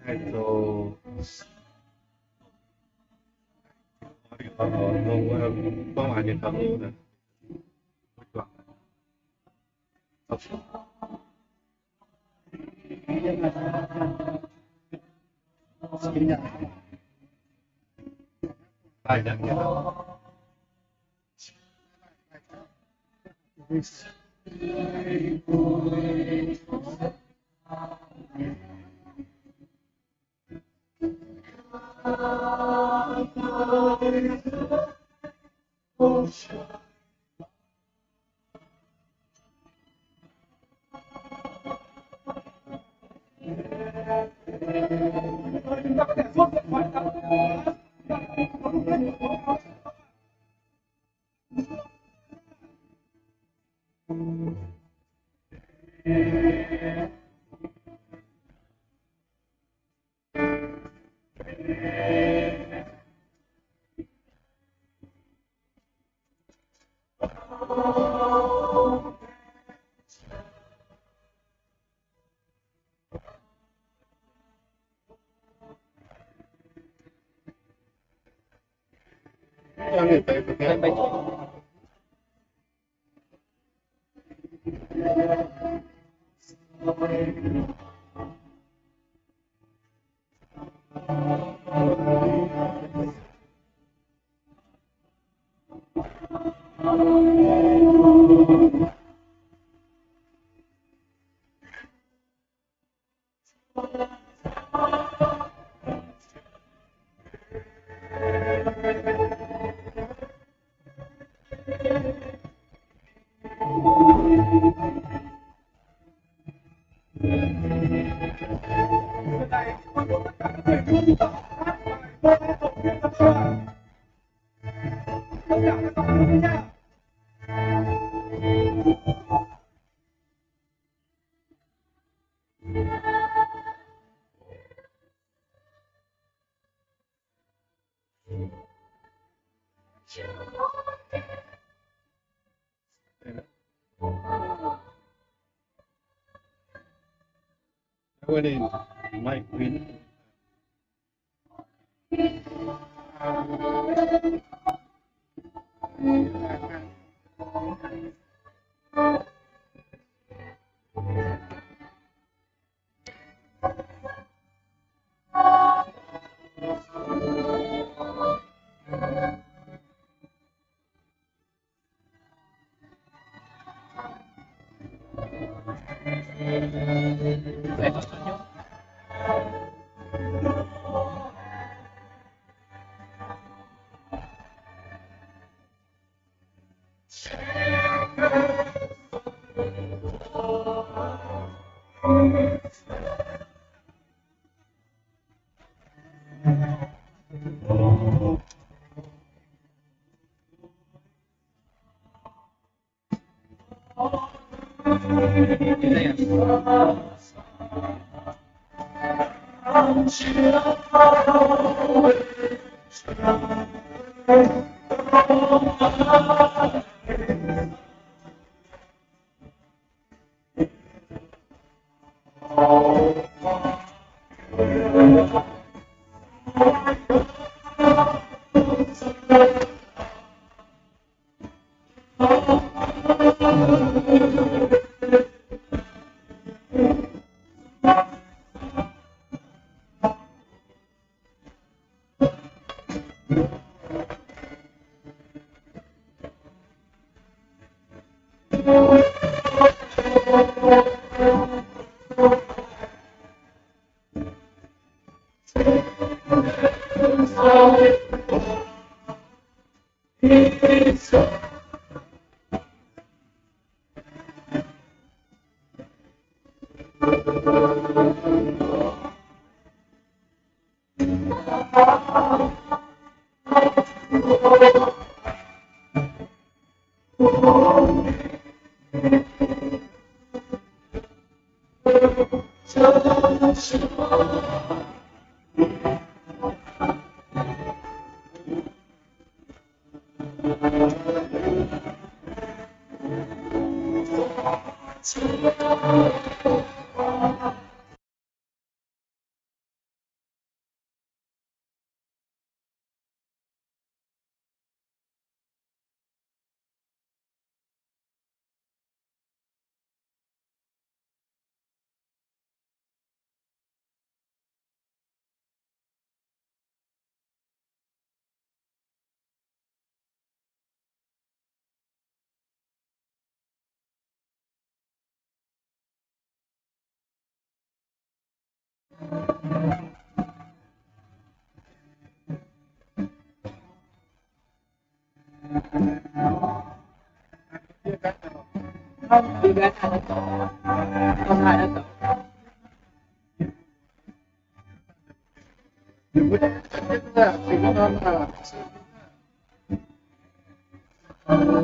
haih zoux, gorngv waac nyei taux Maiv guin.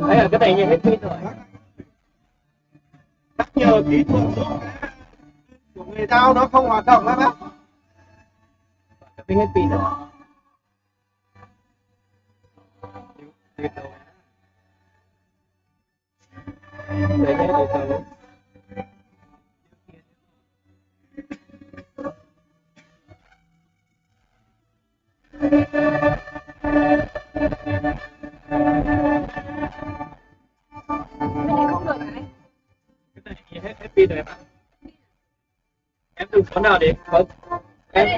Ấy, cái này như hết pin rồi. Rất nhiều kỹ thuật số của người Dao nó không hoạt động lắm á. Cái pin hết pin rồi. Cái này hết, hết pin rồi em ạ. Em dùng số nào để có em.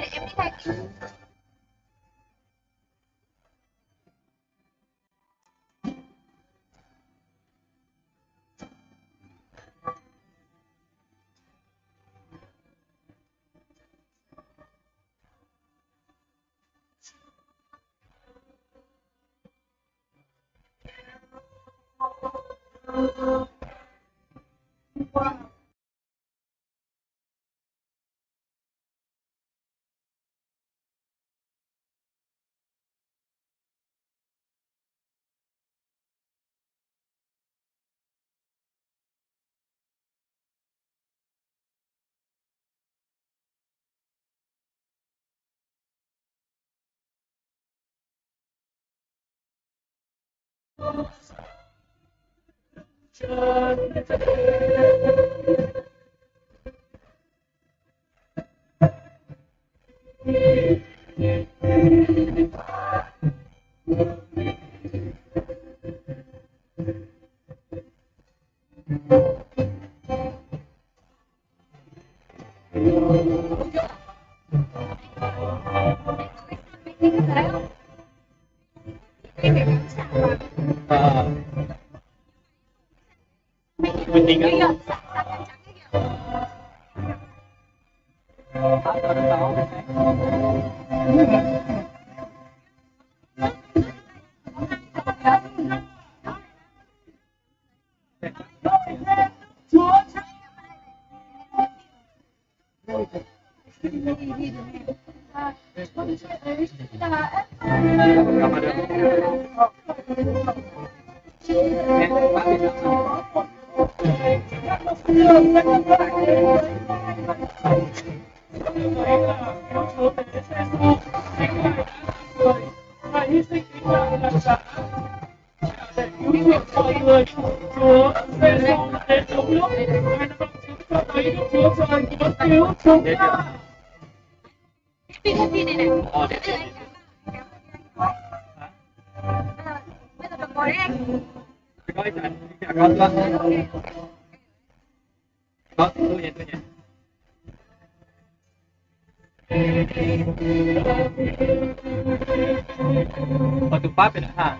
Ôi, tung báp bên hả?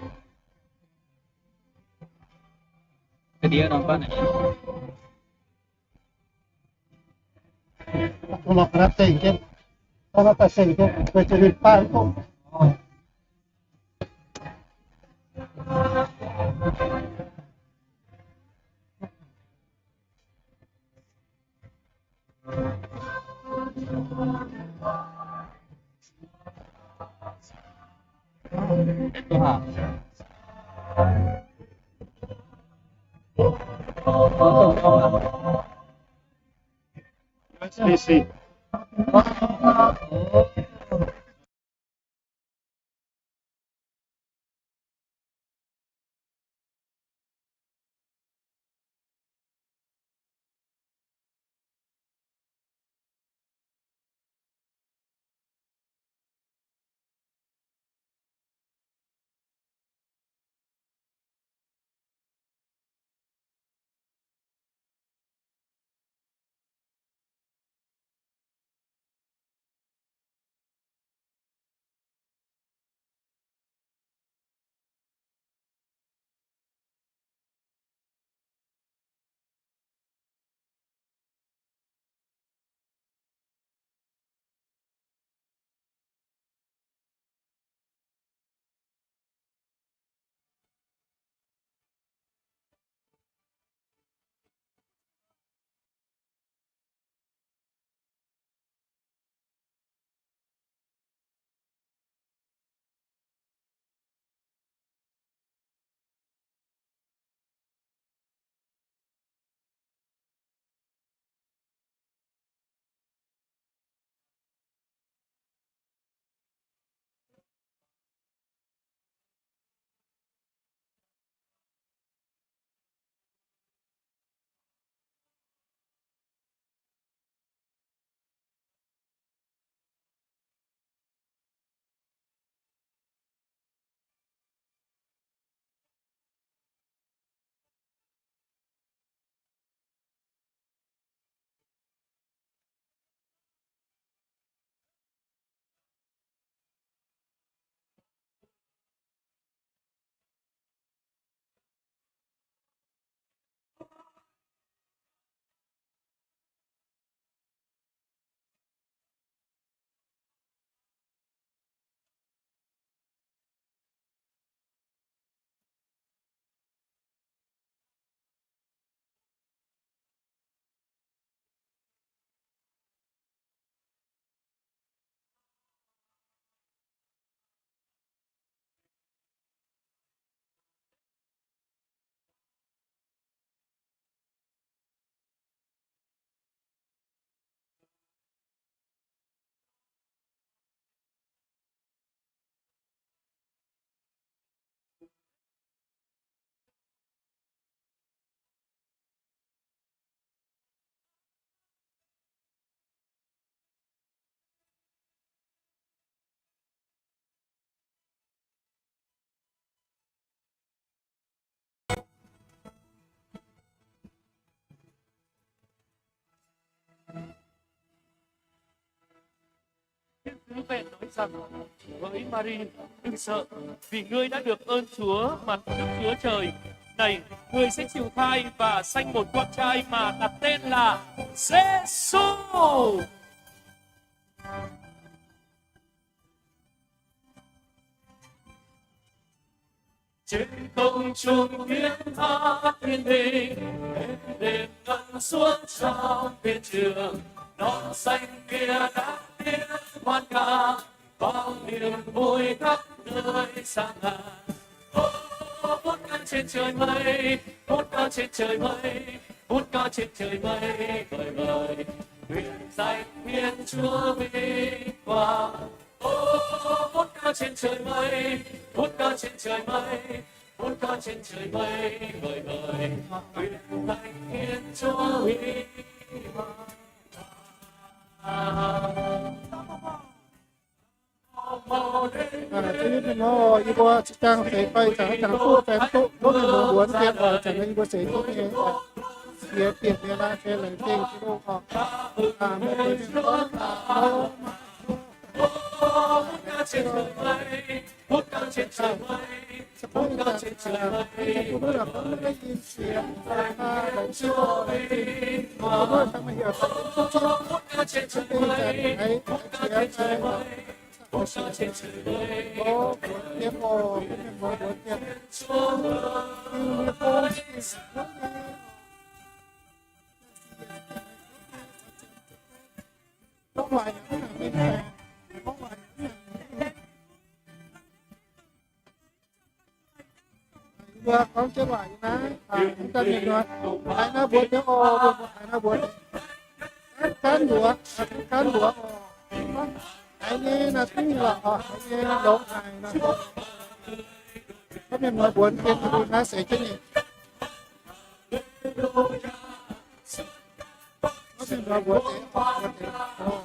Cái đĩa nó báp này. Không lọc nó tỉnh chứ. Không lọc nó tỉnh chứ. Về cho nên bác cũng Thiên sứ bèn nói rằng với Mari: Đừng sợ, vì ngươi đã được ơn Chúa, mặt Đức Chúa Trời này, người sẽ chịu thai và sanh một con trai mà đặt tên là Giêsu. Trên không trung tiếng hát thiên đình, êm đềm ngân suốt trong thiên trường, non xanh kia đáp tiếng hoan ca, bao niềm vui khắp nơi sang ngàn. Ô, phút ca trên trời mây, phút ca trên trời mây, phút ca trên trời mây, vời vời, nguyện danh Thiên Chúa vinh quang. Ô, phút ca trên trời mây, phút ca trên trời mây, phút ca trên trời mây, vời vời, nguyện danh Thiên Chúa vinh quang. Aa, zinh mienh nor, yie mbuo zinh ndaangc seix fai zangc, zangc duqv fai mv duqv, mbuo mienh muoz mbuonx dien oc, zangc yie mbuo seix duqv nyei, siex bieqc nyei naaiv se laengz zingh Tin-Hungh oc. Aa, mbuo deix mienh gorngv, aa, Mbuo gorngv jienv waac yiem naaiv, aa, mv daan mienh nor, haiz naaiv mbuo nyei oc, mbuo haiz naaiv mbuo nyei. Ganh ganh mbuox, ganh ganh mbuox oc. Haiz nyei naaiv duqv lorqc oc, haiz nyei longx haic naaiv. Gorngv mienh muoz mbuonx dien mbuo naaiv seix jienv nyei. Gorngv mienh muoz mbuonx dien, mbuonx dien oc.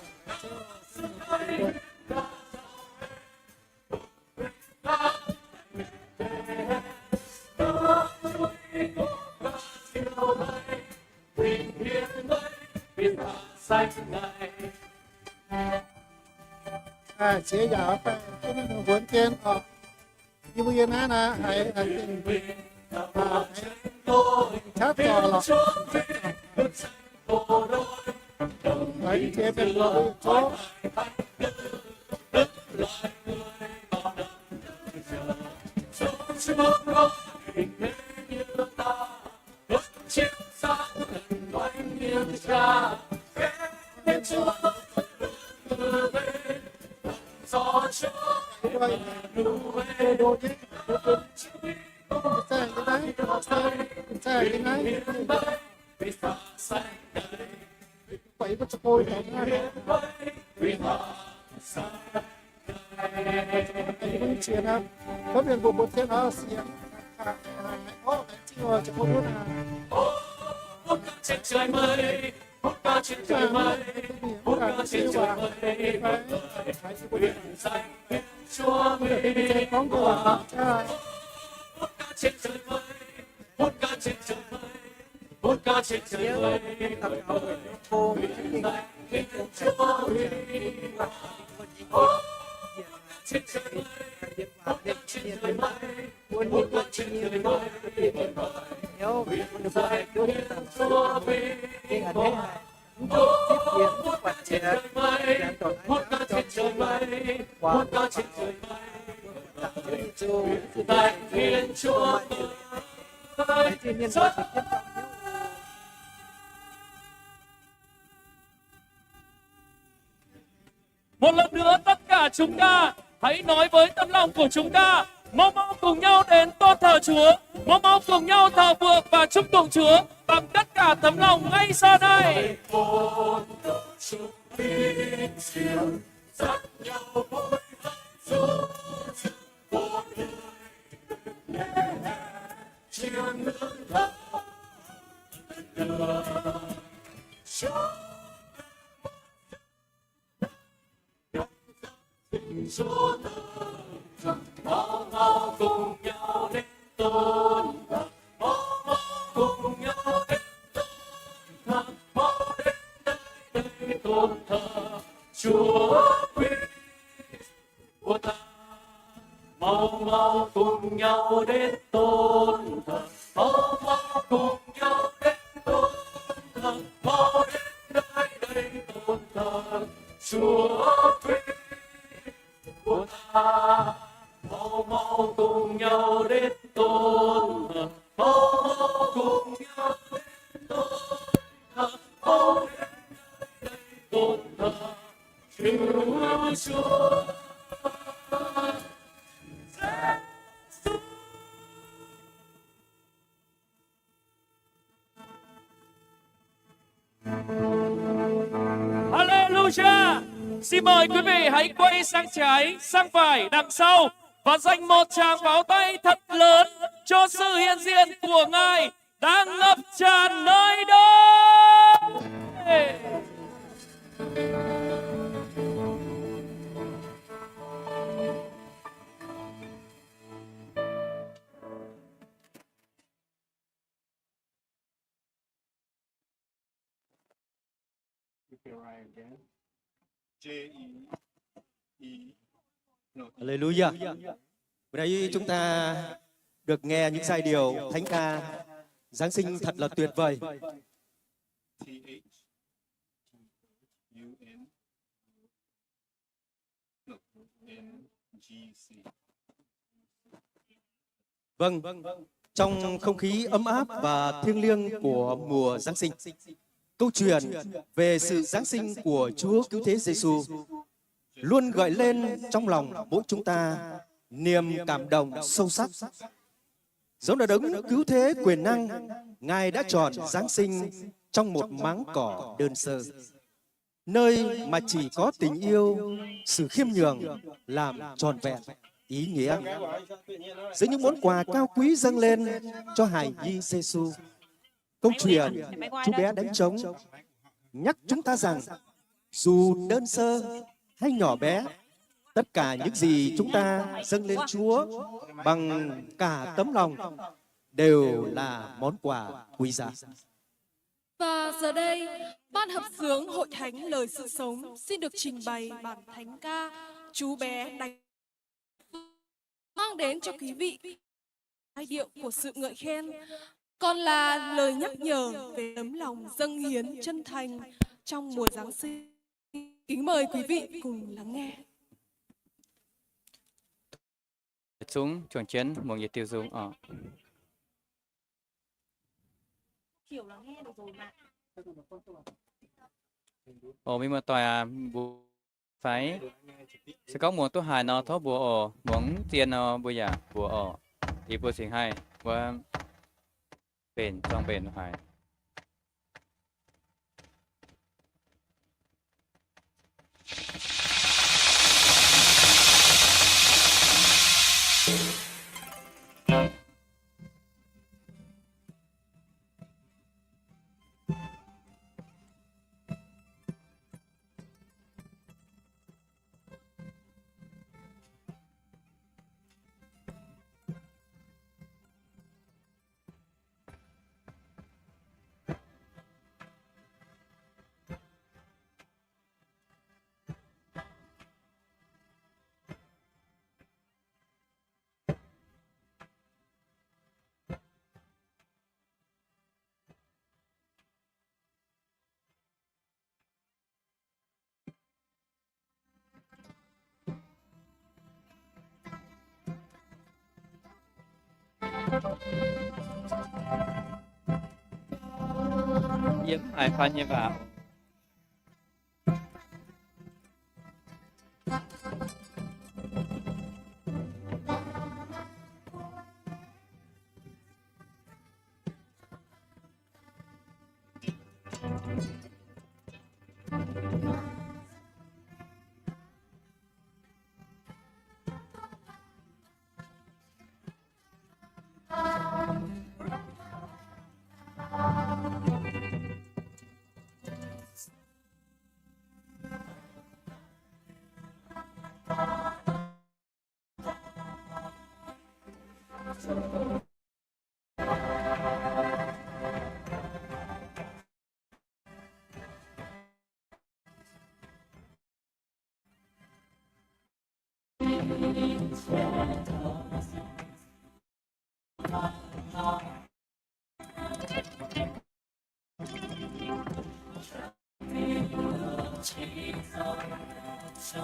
Aa, ziex yaac fai, mbuonx dien oc. Yie mbuo yiem naaiv naaiv haiz, haiz zingh, aa, qaqv zorc lorqc. Haiz jiex mienh muoz-doic, Một lần nữa, tất cả chúng ta hãy nói với tấm lòng của chúng ta: Mau mau cùng nhau đến tôn thờ Chúa, mau mau cùng nhau thờ phượng và chúc tụng Chúa bằng tất cả tấm lòng ngay sau đây. Mau mau cùng nhau đến tôn thờ, mau mau cùng nhau đến tôn thờ, mau đến đây, đây tôn thờ Chúa uy Mâu mâu cùng nhau đến tôn thờ, mâu mâu cùng nhau đến tôn thờ, mâu đến nơi đây tôn thờ Chúa Christ của ta. Mâu mâu cùng nhau đến tôn thờ, mâu mâu cùng nhau đến tôn thờ, mâu đến nơi đây tôn thờ Chúa Giêsu. Hallelujah! Xin mời quý vị hãy quay sang trái, sang phải, đằng sau và dành một tràng pháo tay thật lớn cho sự hiện diện của Ngài đang ngập tràn nơi đây. Hallelujah. Vừa nãy chúng ta được nghe những giai điệu thánh ca Giáng sinh thật là tuyệt vời. Vâng, trong không khí ấm áp và thiêng liêng của mùa Giáng sinh, câu chuyện về sự Giáng sinh của Chúa Cứu Thế Giêsu luôn gợi lên trong lòng mỗi chúng ta niềm cảm động sâu sắc. Giống là đấng cứu thế quyền năng, Ngài đã chọn Giáng sinh trong một máng cỏ đơn sơ, nơi mà chỉ có tình yêu, sự khiêm nhường làm trọn vẹn ý nghĩa. Giữa những món quà cao quý dâng lên cho hài nhi Giêsu, câu chuyện Chú bé đánh trống nhắc chúng ta rằng dù đơn sơ hay nhỏ bé, tất cả những gì chúng ta dâng lên Chúa bằng cả tấm lòng đều là món quà quý giá. Và giờ đây, ban hợp xướng Hội Thánh Lời Sự Sống xin được trình bày bản thánh ca Chú bé đánh mang đến cho quý vị giai điệu của sự ngợi khen, còn là lời nhắc nhở về tấm lòng dâng hiến chân thành trong mùa Giáng sinh. Kính mời quý vị cùng lắng nghe. Zungv juangc jienv muangx yietc diuh nzung oc. Oc, mienh muoz-doic aac, mbuo fai se gorngv muangx duqv haic nor, tov mbuox oc. Muangx mv zien nor, mbuo yaac mbuox oc. Yie mbuo cingx haih wuov mbenc zorng mbenc haic. Yiem haiz fan nyei waac. Yie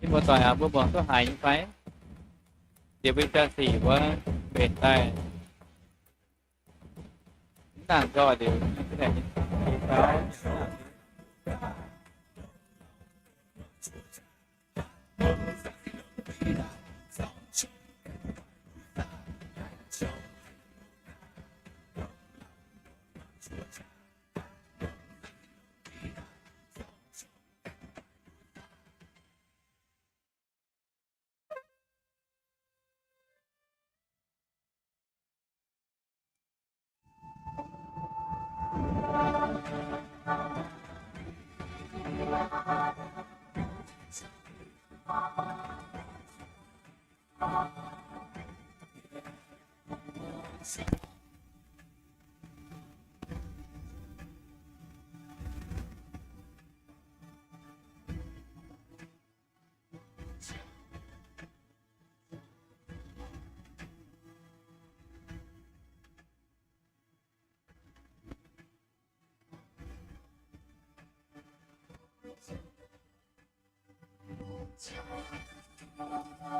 mbuo doic aac, mbuo muangx duqv haiz nyei fai? Diex mbuo jaa-sic wuov mbenc daaih, mv nangc nzoih liuz,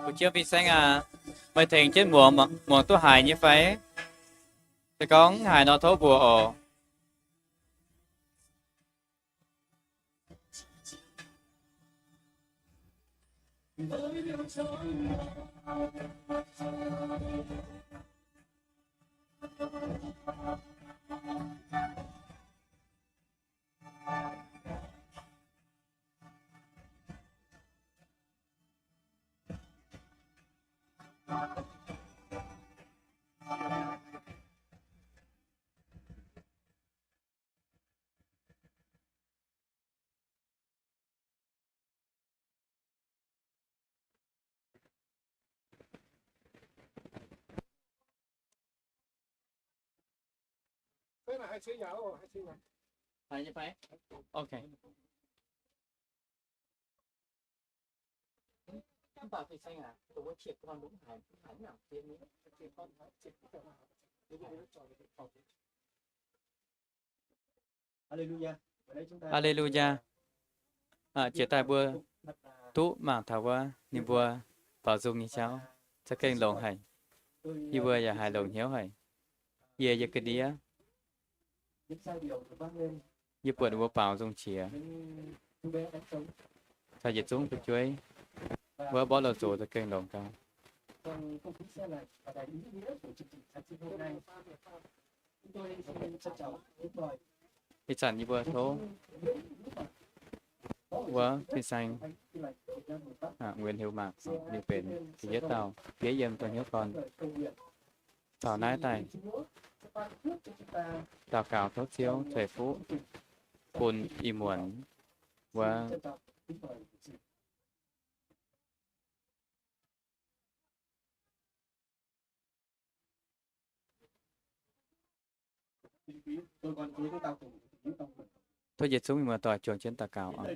Fu'jueiv fin-saeng aac, meih tengx jienv muangx, muangx duqv haiz nyei fai? Se gorngv haiz nor tov mbuox oc. Aa-le-lu-yaac. Jiex daaih mbuo duqv mangc taux wuov ninh mbuo baaux nzung nyei jauv za'gengh longx haic. Yie mbuo yaac haiz longc hnyouv haic. Yie, yie ga'ndiev, yie buatc ninh mbuo baaux nzung qiex caux yietc zungv fu'jueiv wuov mborqv loz-zox za'gengh longx gau. Ih zanc yie mbuo tov wuov fin-saeng Nguyễn Hữu Mạc, ninh benx da'yietv dauh diev yiem dongh hnyouv gorn taux naaiv daaih daux gaux tov Ziouv ceix fuqv bun ih muonz wuov. Tov yietc zungv muoz-doic juangc jienv daux gaux oc.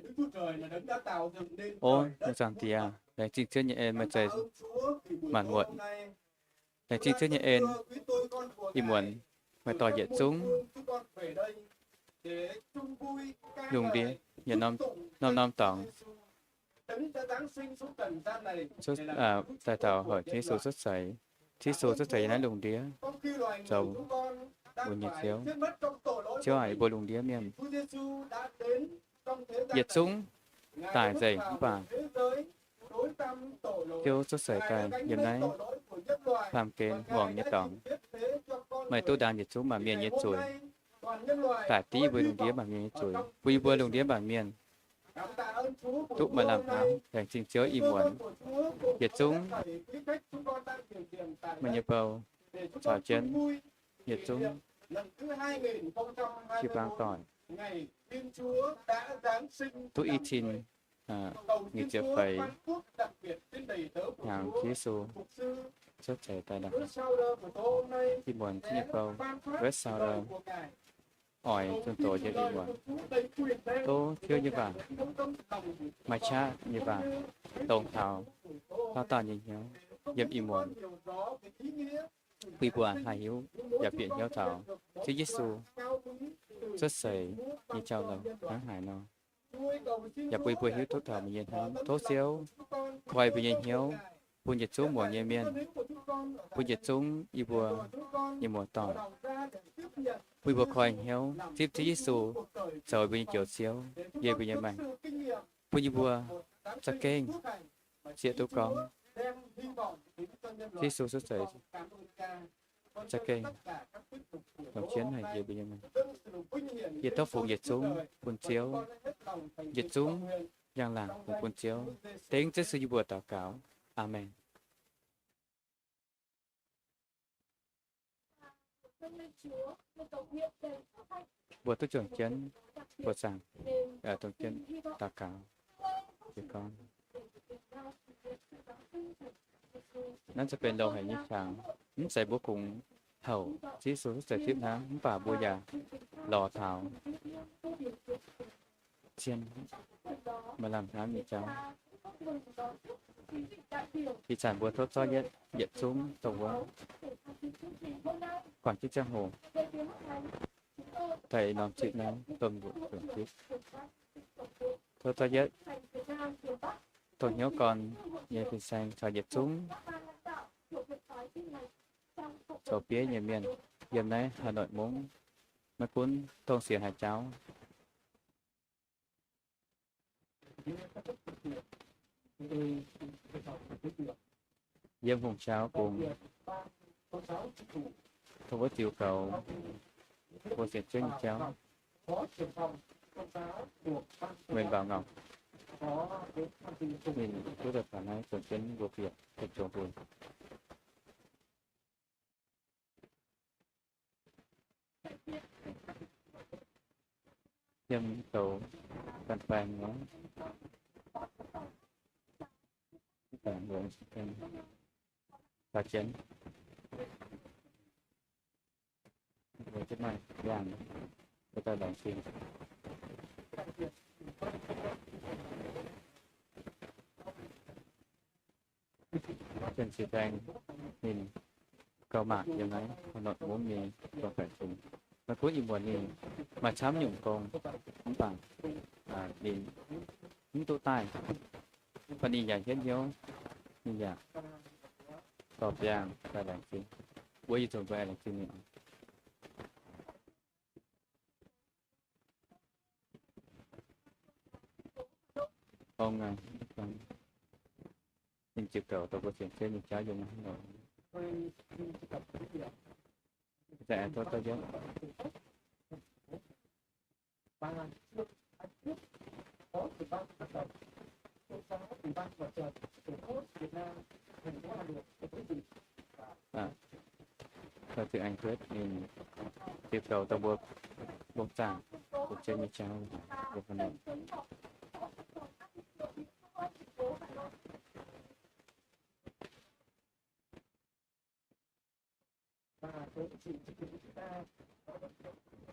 O Zaangc Diex, laengz zingh Ziouv nyei en meih zeiz maanc muotc. Laengz zingh Ziouv nyei en, ih muonz meih dorh yietc zungv lungh ndiev yietc norm-norm dorngx daaih taux heuc Yesu cuotv seix. Yesu cuotv seix yiem naaiv lungh ndiev zoux mbuo nyei Ziouv. Ziouv aac, yie mbuo lungh ndiev mienh yietc zungv daic nzengc mv baac Ziouv cuotv seix daaih yiem naaiv baamh gen muangx nyei dorngx. Meih duqv ndaam yietc zungv maanc mienh nyei zuiz. daic div mbuo lungh ndiev mangc mienh nyei zuiz, bun yie mbuo lungh ndiev mangc mienh duqv maaih lamh hnamv laengz zingh Ziouv ih muonz. Yietc zungv meih nyei bou caux jienv yietc zungv jiu-baang doic duqv i cin nyic ziepc feix hnyangx Yesu cuotv seix daaih lorqc. Ih muonz nyei bou, Red Sound oix zunh doz yiem ih muonz, tov Ziouv nyei waac, maaih qaqv nyei waac, dongh taux dauh dauh nyei hnyouv yiem ih muonz, bun yie mbuo haih hiuv yaac bieqc hnyouv taux Ziouv Yesu cuotv seix nyei jauv-louc hnangv haaix nor, yaac bun yie mbuo hiuv duqv taux meih nyei hnamv. Tov Ziouv koi mbuo nyei hnyouv, bun yietc zungv muangx nyei mienh, bun yietc zungv yie mbuo nyei muoz-doic, bun yie mbuo koi hnyouv zipv Ziouv Yesu zoux mbuo nyei Njoux Ziouv, yie mbuo nyei maengc, bun yie mbuo za'gengh zieqv duqv gorngv Yesu cuotv seix za'gengh longc jienv haic yie mbuo nyei maengc. Yie tov fungx yietc zungv bun Ziouv, yietc zungv njang-laangc fungx bun Ziouv. Dengv Ziouv Yesu yie mbuo daux gaux. Aamen. Mbuo duqv juangc jienv, mbuo zaangc, dongh jienv daux gaux. Naaiv se benx loz-haic nyei qangx. Mv zeiz mbuo kungx houc Ziouv Yesu cuotv seix zipv hnangv, mv baac mbuo yaac lorz taux zien maaih lamh hnamv nyei jauv. Ih zanc mbuo tov zorqv yietv yietc zungv dongh wuov guangc jienv ziangh hoc daaih norm zipv naaiv, dongh mbuo zuqc zipv. Tov zorqv yietv dongh hnyouv gorn nyei fin-saeng caux yietc zungv zoux bieiv nyei mienh yiem naaiv Hà Nội mungv, maiv gunv dongh sienx haaix jauv, yiem hungh jauv bungx, tov mbuo ziux goux mbuo sienx Ziouv nyei jauv. Mienh mbaaux ngauc, ninh duqv daaih taux naaiv, zuonx jienv mbuo bieqc, zuonx bun yiem zoux ganh baeng nor, caux jienv, maaih laengz zingh. Janx-Sixth Band ninh gauh mangc yiem naaiv Hà Nội mungv nyei gong-baeqc fun. Maiv gunv ih muonz ninh maaih camv nyungc gong, mv baac ninh mv duqv daaih. Mv baac ninh yaac hietv hnyouv, ninh yaac dorh biangh daaih laengz zingh. Mbuo ih zanc mbuo aengx laengz zingh ninh. Ong, ninh ziux goux dongh mbuo sienx Ziouv nyei jauv yiem naaiv nor. Zaengc aengx tov zorqv yietv. Aa, tov Ziouv aengx cuotv ninh ziux goux dongh mbuo mbong zaangc, mbuo Ziouv nyei jauv, mbuo Hà Nội.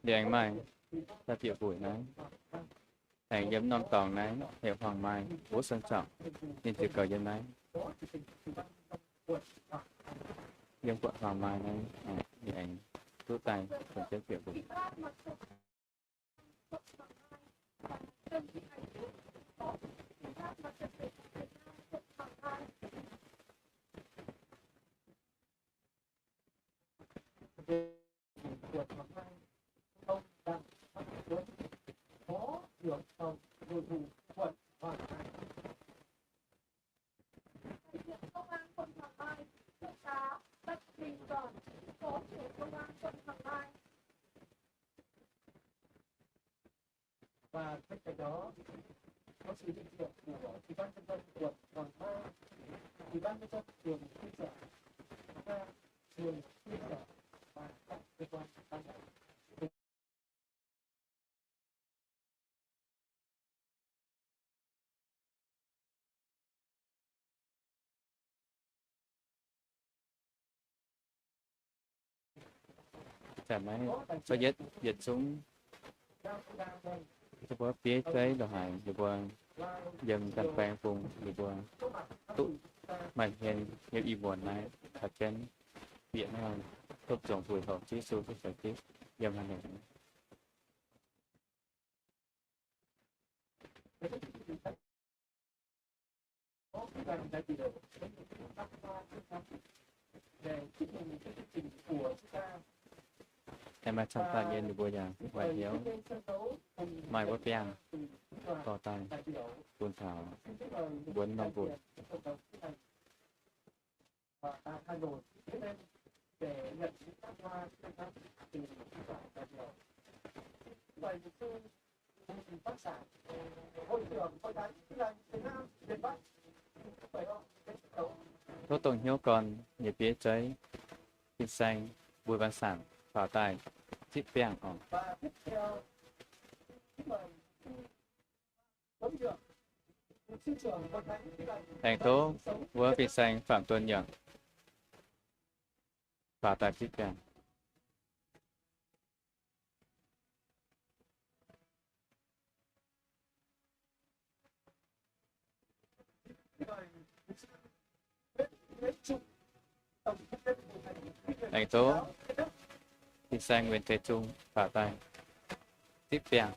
Liuz aengx maaih daaih bieqc mbuoqc naaiv, aengx yiem norm dorngx naaiv heuc Hoàng Mai, Vũ Xuân Trọng, ninh ziux goux yiem naaiv, yiem quận Hoàng Mai naaiv, ninh aengx duqv daaih zuonx jienv bieqc mbuoqc. Đại diện Công an quận Hoàng Mai, Thượng tá Bạch Đình Toàn, Phó trưởng Công an quận Hoàng Mai. Maiv yietc, yietc zungv mbuo fiev zeiv lorz haiz ninh mbuo yiem ganh baeng bung ninh mbuo duqv maaih hmien yiem ih muonz naaiv taux jienv bieqc naaiv hopv zuangx buic horpc Yesu Giduc yiem haaix nyungc. Aengx maaih camv dauh nyei ninh mbuo yaac maaih hnyouv maaih wuov biangh dorh daaih bun taux mbuo norm nqox. Tov dongh hnyouv gorn nyei bieiv zeiv fin-saeng mbuo ban saangc faaux daaih zipv biangh oc. Aengx tov wuov fin-saeng Faam Duon Nyiemc faaux daaih zipv biangh. Aengx tov fin-saeng Nguyễn Thế Trung faaux daaih zipv biangh.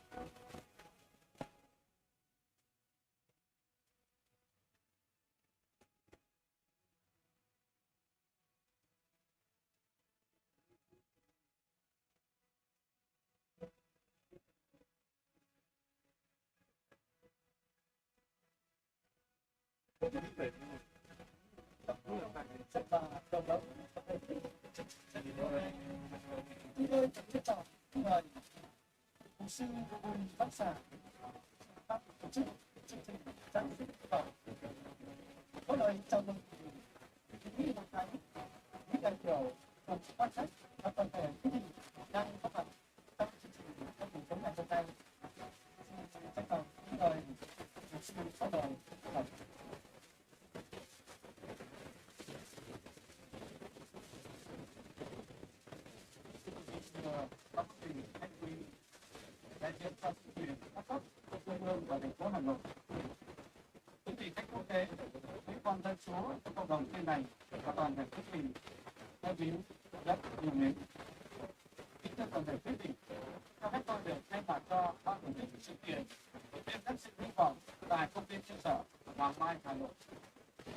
Quý vị khách quốc tế, quý con dân số của cộng đồng trên này và toàn thể quý vị, các vị rất yêu mến. Kính thưa toàn thể quý vị, cho phép tôi được thay mặt cho ban tổ chức sự kiện Việt Nam Giáp Sinh hy vọng tại công viên Trụ Sở Hoàng Mai, Hà Nội.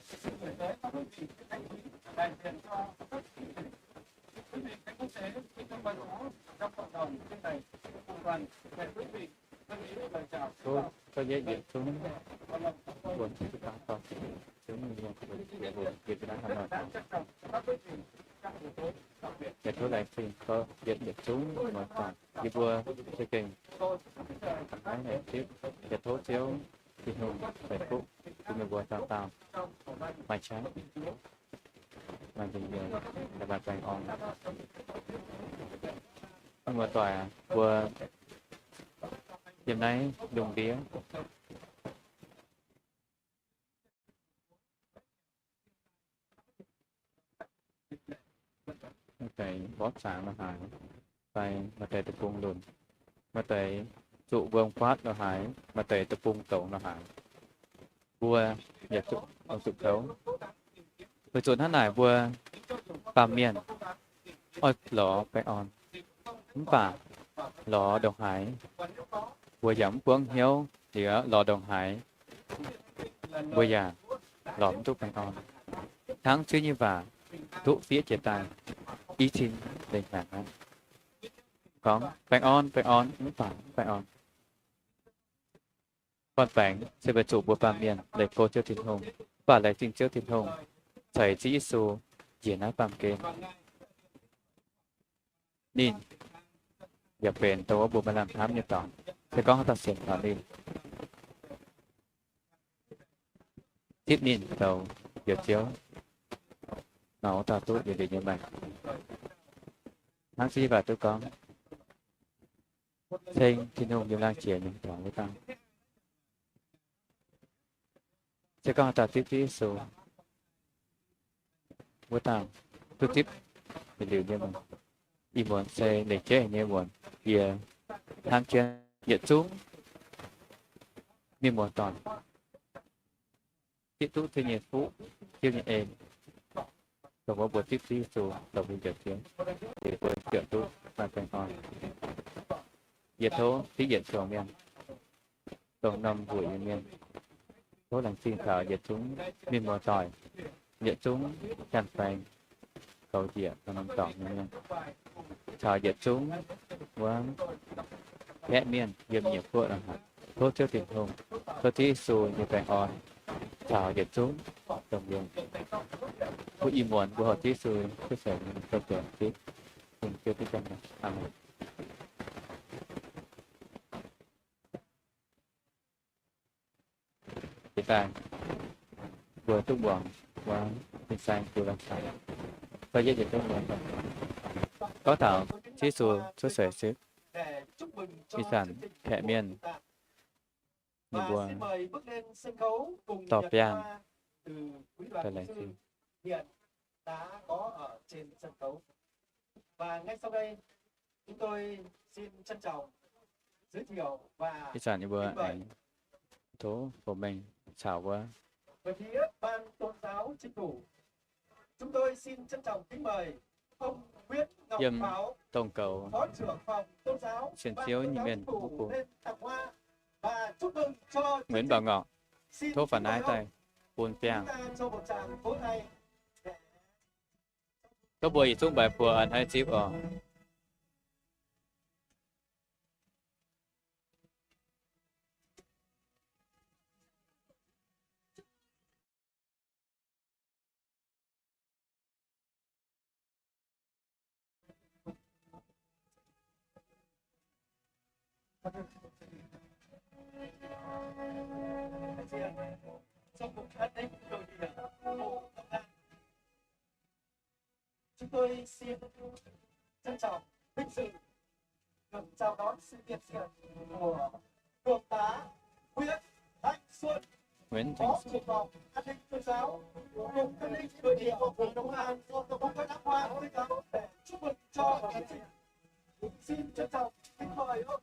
Xin gửi tới các quý vị những thành quý đại diện cho các quý vị, quý vị khách quốc tế, quý vị văn hóa trong cộng đồng trên này, cùng đoàn, về quý vị. Tov, tov yietv yietc zungv mbuo cingx daaih dorh zungv mienh mbuo yiem naaiv Hà Nội. Yietc tov laengz zingh tov yietv yietc zungv muoz-doic yie mbuo za'gengh naaiv haengx zipv. Yietc tov Ziouv Tin-Hungh ceix fuqv bun meih mbuo dauh dauh maaih qaqv, maaih nzengc nzengc, maaih baengh orn. Muoz-doic mbuo yiem naaiv lungh ndiev, maaih deix mborqv zaangc lo haaix, fai maaih deix deic-bung lunc, maaih deix zuqc wuom-guaatv lo haaix, maaih deix deic-bung douz lo haaix, mbuo yaac zuqc, zuqc kouv. Weic zuqc hnangv naaic mbuo baamh mienh oix lorz baengh orn, mv baac lorz ndongc haaix mbuo yaac mv buangv hnyouv, liuz lorz ndongc haaix mbuo yaac lorz mv duqv baengh orn. Hnangv Ziouv nyei waac duqv fiev jiex daaih, i cin lengh hnaangx aqv. Gorngv baengh orn, baengh orn, mv baac mv baengh orn. Gorn-baengx se weic zuqc mbuo baamh mienh leih go Ziouv Tin-Hungh, mv baac laengz zingh Ziouv Tin-Hungh ceix Ziouv Yesu njiec naaiv baamh gen. Ninh yaac benx dongh wuov mbuo maaih lamh hnamv nyei dorngx. Se gorngv haaix dauh sienx taux ninh, zipv ninh zoux njoux Ziouv, nor wuov dauh duqv yietc liuz nyei maengc. Hnangv zinh waac duqv gorngv, ceng Tin-Hungh yiem laangh jiex nyei taux wuov dauh. Se gorngv haaix dauh zipv Ziouv Yesu, wuov dauh duqv zipv yietc liuz nyei maengc. Ih muonz se lengc jeiv nyei muonz, yie hnamv jienv yietc zungv mienh muoz-doic zipv duqv ziex nyei fuqv, Ziouv nyei en, dongh wuov mbuo zipv Ziouv Yesu zoux mbuo njoux Ziouv, liuz mbuo ziouc duqv maaih baengh orn. Yie tov zipv yietc zungv mienh, dongh norm mbuoqc nyei mienh, tov laengz zingh taux yietc zungv mienh muoz-doic, yietc zungv janx-faix, goux njiec norm dorngx nyei mienh, caux yietc zungv wuov kaeqv mienh yiem nyeic guoqv nor haic. Tov Ziouv Tin-Hungh, tov Ziouv Yesu nyei baengh orn caux yietc zungv dongh mienh. Mbuo ih muonz mbuo horpc Ziouv Yesu cuotv seix nyei ziangh hoc, Ziouv Tin-Hungh, Ziouv Tin-Hungh. Aamen. Jiex daaih, mbuo duqv muangx wuov fin-saeng Fu Lan Caux fai yietv yietc duqv muangx gorngv taux Ziouv Yesu cuotv seix sipv, ih zanc kaeqv mienh ninh mbuo dorh biangh daaih laengz zingh. Ih zanc yie mbuo aengx tov fongc mengh caux wuov yiem dongh goux sienx Ziouv nyei mienh wuov bung, Nguyễn Bảo Ngọc, tov faaux naaiv daaih bun biangh. Tov mbuo yietc zungv mbaix buoz a'hneiv zipv oc. Chúng tôi xin trân trọng vinh dự được chào đón sự hiện diện của Thượng tá Nguyễn Thanh Xuân, Nguyễn Thanh Phó Xuân, trưởng phòng an ninh tôn giáo, Cục An ninh Nội địa, Bộ Công an, cùng các lãnh đạo, chúc mừng cho chương trình. Xin trân trọng kính mời ông.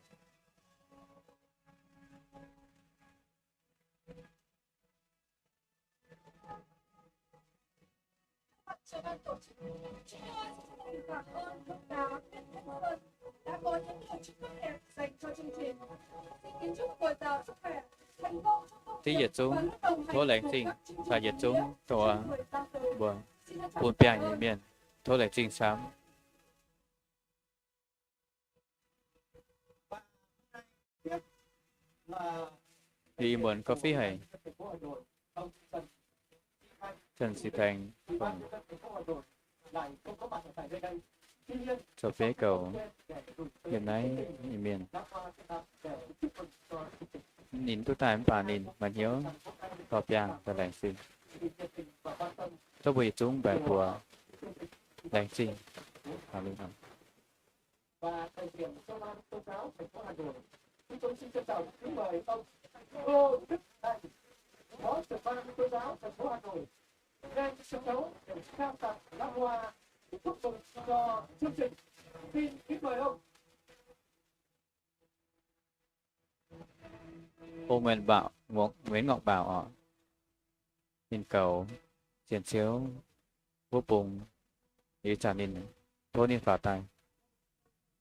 Tov yietc zungv tov laengz zingh, caux yietc zungv tov mbuo bun biangh nyei mienh, tov laengz zingh camv. Ih muonz gauh fih haic, Trần Sĩ Thành, zoux beiv goux yiem naaiv nyei mienh. Ninh duqv daaih mv baac ninh maaih hnyouv dorh biangh daaih laengz zingh. Tov mbuo yietc zungv mbaix buoz laengz zingh. Và đại diện Công an Tôn giáo thành phố Hà Nội, chúng tôi xin trân trọng kính mời ông Ngô Đức Thành, Phó trưởng ban Tôn giáo thành phố Hà Nội, lên sân khấu để trao tặng lãng hoa chúc mừng cho chương trình. Xin kính mời ông. Ong Nguyễn Bảo, Nguyễn Ngọc Bảo oc, ninh goux sienx Ziouv wuov bung, ih zanc ninh tov ninh faaux daaih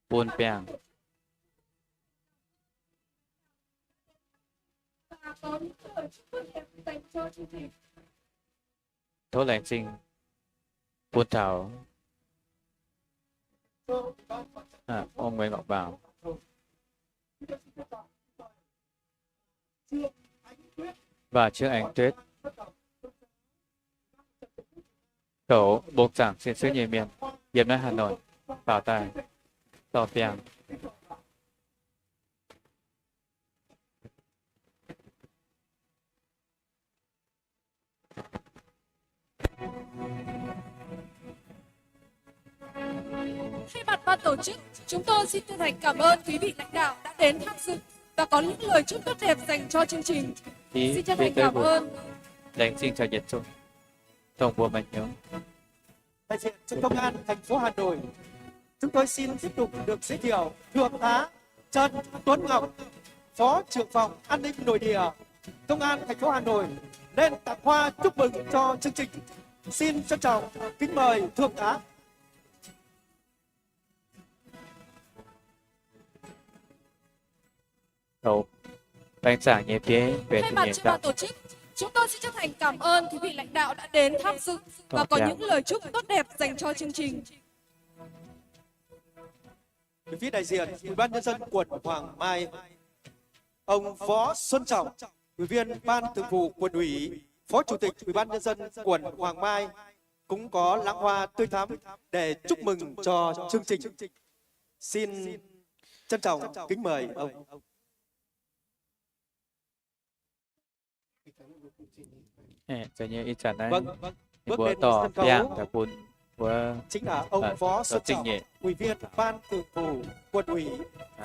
bun biangh. Tov laengz zingh bun taux ong Nguyễn Ngọc Bảo và Trương Anh Tuyết, goux bung zaangc sienx Ziouv nyei mienh, yiem naaiv Hà Nội, faaux daaih dorh biangh. Thay mặt ban tổ chức, chúng tôi xin chân thành cảm ơn quý vị lãnh đạo đã đến tham dự và có những lời chúc tốt đẹp dành cho chương trình. Xin chân thành cảm ơn. Laengz zingh caux yietc zungv dongh mbuo maaih hnyouv. Đại diện cho Công an thành phố Hà Nội, chúng tôi xin tiếp tục được giới thiệu Thượng tá Trần Tuấn Ngọc, Phó trưởng phòng an ninh nội địa, Công an thành phố Hà Nội, lên tặng hoa chúc mừng cho chương trình. Xin trân trọng kính mời Thượng tá. Thay mặt cho ban tổ chức, chúng tôi xin chân thành cảm ơn quý vị lãnh đạo đã đến tham dự và có những lời chúc tốt đẹp dành cho chương trình. Về phía đại diện Ủy ban Nhân dân quận Hoàng Mai, ông Võ Xuân Trọng, Ủy viên Ban Thường vụ Quận ủy, Phó Chủ tịch Ủy ban Nhân dân quận Hoàng Mai, cũng có lãng hoa tươi thắm để chúc mừng cho chương trình. Xin trân trọng kính mời ông. Vâng, bước lên sân khấu chính là ông Võ Xuân Trọng, Ủy viên Ban Thường vụ Quận ủy,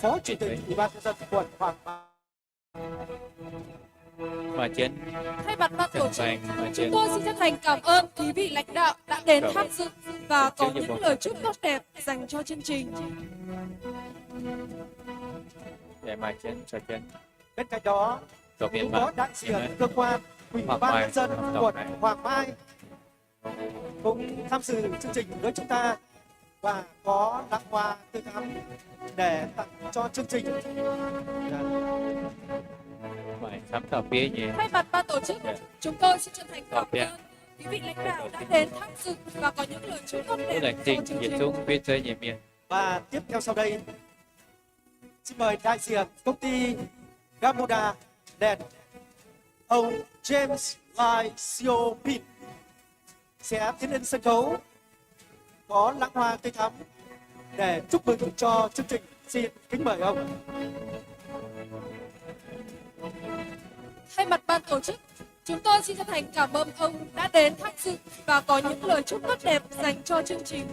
Phó Chủ tịch Ủy ban Nhân dân quận Hoàng Mai. Thay mặt ban tổ chức, chúng tôi xin chân thành cảm ơn quý vị lãnh đạo đã đến tham dự và có những lời chúc tốt đẹp dành cho chương trình. Bên cạnh đó, cũng có đại diện cơ quan Ủy ban Nhân dân quận Hoàng Mai cũng tham dự chương trình với chúng ta và có lãng hoa tươi thắm để tặng cho chương trình. Thay mặt ban tổ chức, chúng tôi xin chân thành cảm ơn quý vị lãnh đạo đã đến tham dự và có những lời chúc tốt đẹp cho chương trình. Và tiếp theo sau đây, xin mời đại diện công ty Gamuda Land, ông James Lai Siopin sẽ tiến lên sân khấu có lãng hoa tươi thắm để chúc mừng cho chương trình. Xin kính mời ông. Thay mặt ban tổ chức, chúng tôi xin chân thành cảm ơn ông đã đến tham dự và có những lời chúc tốt đẹp dành cho chương trình.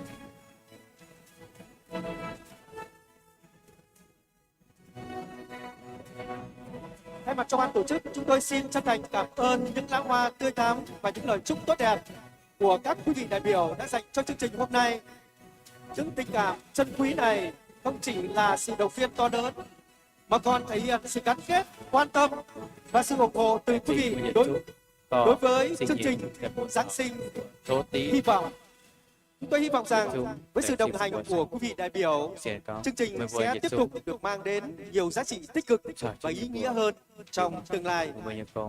Thay mặt cho ban tổ chức, chúng tôi xin chân thành cảm ơn những lãng hoa tươi thắm và những lời chúc tốt đẹp của các quý vị đại biểu đã dành cho chương trình hôm nay. Những tình cảm chân quý này không chỉ là sự động viên to lớn, mà còn thể hiện sự gắn kết, quan tâm và sự ủng hộ từ quý vị đối, đối với chương trình Giáng sinh hy vọng. Chúng tôi hy vọng rằng với sự đồng hành của quý vị đại biểu, chương trình sẽ tiếp tục được mang đến nhiều giá trị tích cực và ý nghĩa hơn trong tương lai.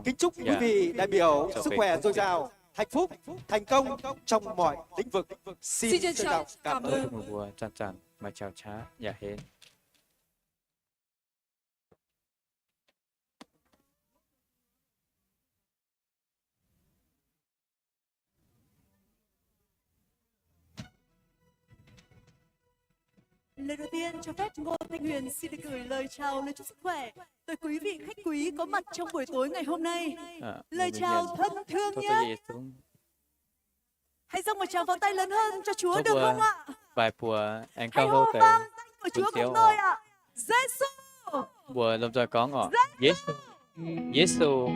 Kính chúc quý vị đại biểu sức khỏe dồi dào, hạnh phúc, thành công trong mọi lĩnh vực. Xin trân trọng cảm ơn. Lời đầu tiên, cho phép Ngô Thanh Huyền xin được gửi lời chào, lời chúc sức khỏe tới quý vị khách quý có mặt trong buổi tối ngày hôm nay. Lời chào thân thương nhất. Hãy dâng một tràng pháo tay lớn hơn cho Chúa được không ạ? Hãy hô vang danh của Chúa cùng tôi ạ. Giê-xu. Mbuo lomh nzoih gorngv oc. Giê-xu. Giê-xu.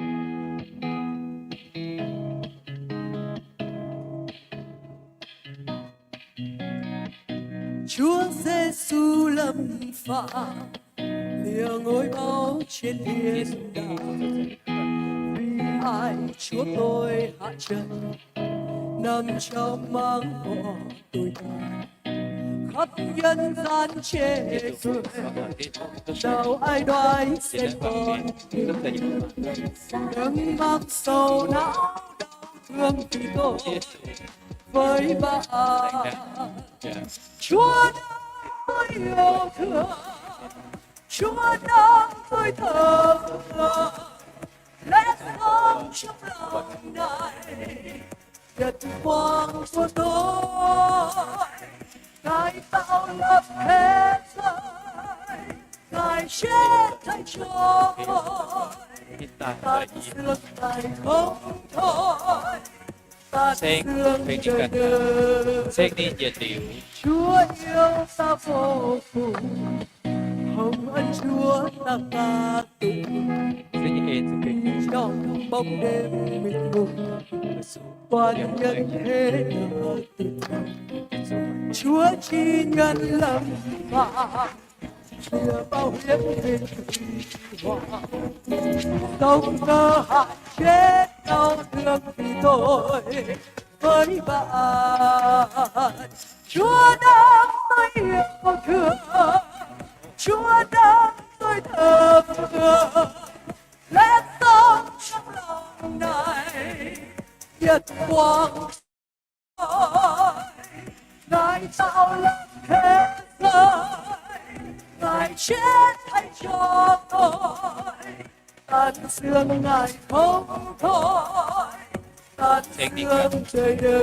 Chúa Giê-xu lâm phạm, lìa ngôi báu trên thiên đàng. Vì ai Chúa tôi hạ trần, nằm trong mang của tôi ta. Khắp nhân gian chê bai, nào ai đoái xem con, đớng mang sầu não đau thương vì tôi với bạn. Chúa đã yêu thương, Chúa đã tôi thờ phượng, lẽ sống trong lòng này, nhật quang của tôi, Ngài tạo lập thế giới, Ngài chết thay cho tôi, tan xương Ngài không thôi. ceng, ceng ninh ganh, ceng ninh yietc liuz. Chúa yêu ta vô cùng, hồng ân Chúa ta ca tụng. Trong bóng đêm mịt mùng, toàn nhân thế ta tịnh thở. Chúa chi nhân lâm vạn, chịu bao hiểm vì họa, sống cơ hại chết đau thương vì tôi với bạn. Chúa đấng tôi yêu thương, Chúa đấng tôi thờ phượng, lẽ sống trong lòng này, nhật quang Ngài tạo lập thế giới, Ngài chết thay cho tôi, tận xương Ngài không thôi, tận xương trời đêm.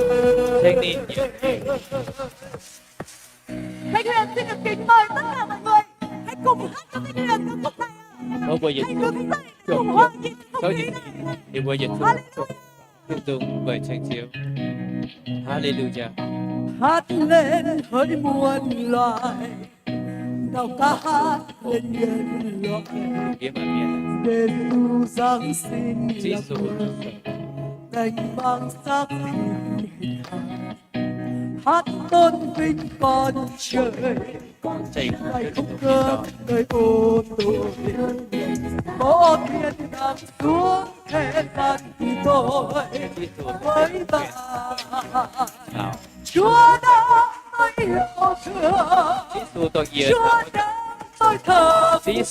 Thánh Huyền xin được kính mời tất cả mọi người hãy cùng hát cho Thánh Huyền ca khúc này ạ. Hãy đứng dậy để ủng hộ nhịp không khí này. Hallelujah. Tiếp tục bởi Thánh Thiếu. Hallelujah. Hát lên hỡi muôn loài, nao ca hát lên nhân loại. Giê-su Giáng sinh là Chúa, canh mang xác thịt hình hài, hát tôn vinh Con Trời, Ngài không cơm nơi ô tôi, có thiên đàng xuống thế gian vì tôi với bạn. Chúa đã tôi yêu thương, Chúa đã tôi thờ phượng,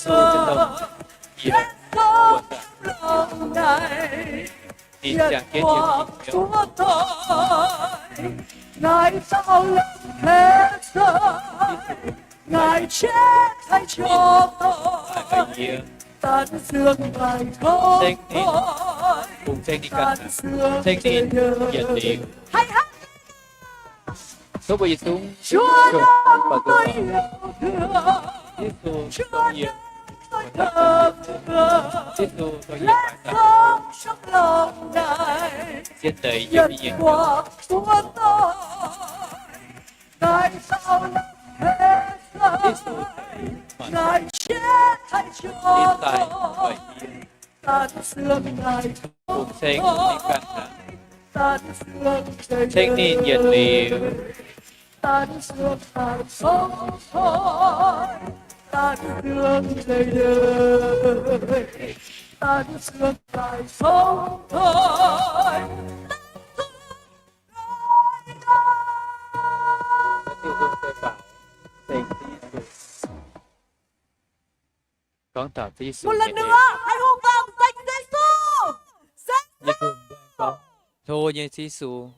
chết sống trong lòng này, nhật quang của tôi, Ngài tạo lập thế giới, Ngài chết thay cho tôi, tận xương Ngài không thôi, tận xương Ngài không thôi. Hãy hát. Chúa Giê-su, Chúa đấng tôi yêu thương, Chúa đấng tôi thờ phượng, Chúa đấng sống trong lòng này, nhật quang của tôi, Ngài tạo lập thế giới, Ngài chết thay cho tôi. Tận xương Ngài không thôi, tận xương Ngài không thôi, tận xương Ngài sống thôi, tận xương Ngài sống thôi. Một lần nữa, hãy hô vang danh Giê-su. Giê-su. Hô nhé Giê-su.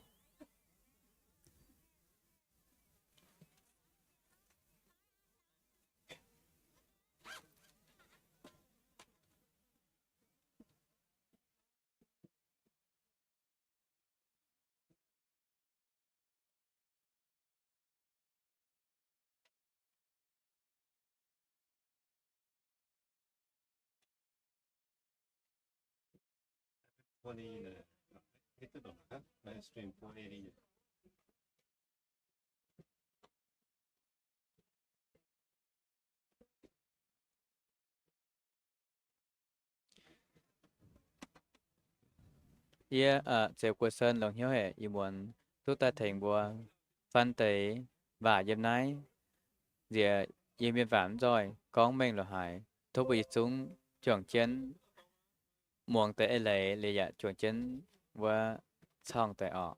Yie, aa, Zeux Guoqv Sen longc hnyouv haic ih muonz duqv daaih tengx mbuo faan deix waac yiem naaiv. Nziex yie mienh waac mv nzoih gorngv mengh lorz haaix, tov mbuo yietc zungv juangc jienv muangx deix eix leiz liuz yaac juangc jienv wuov corng deix orqc.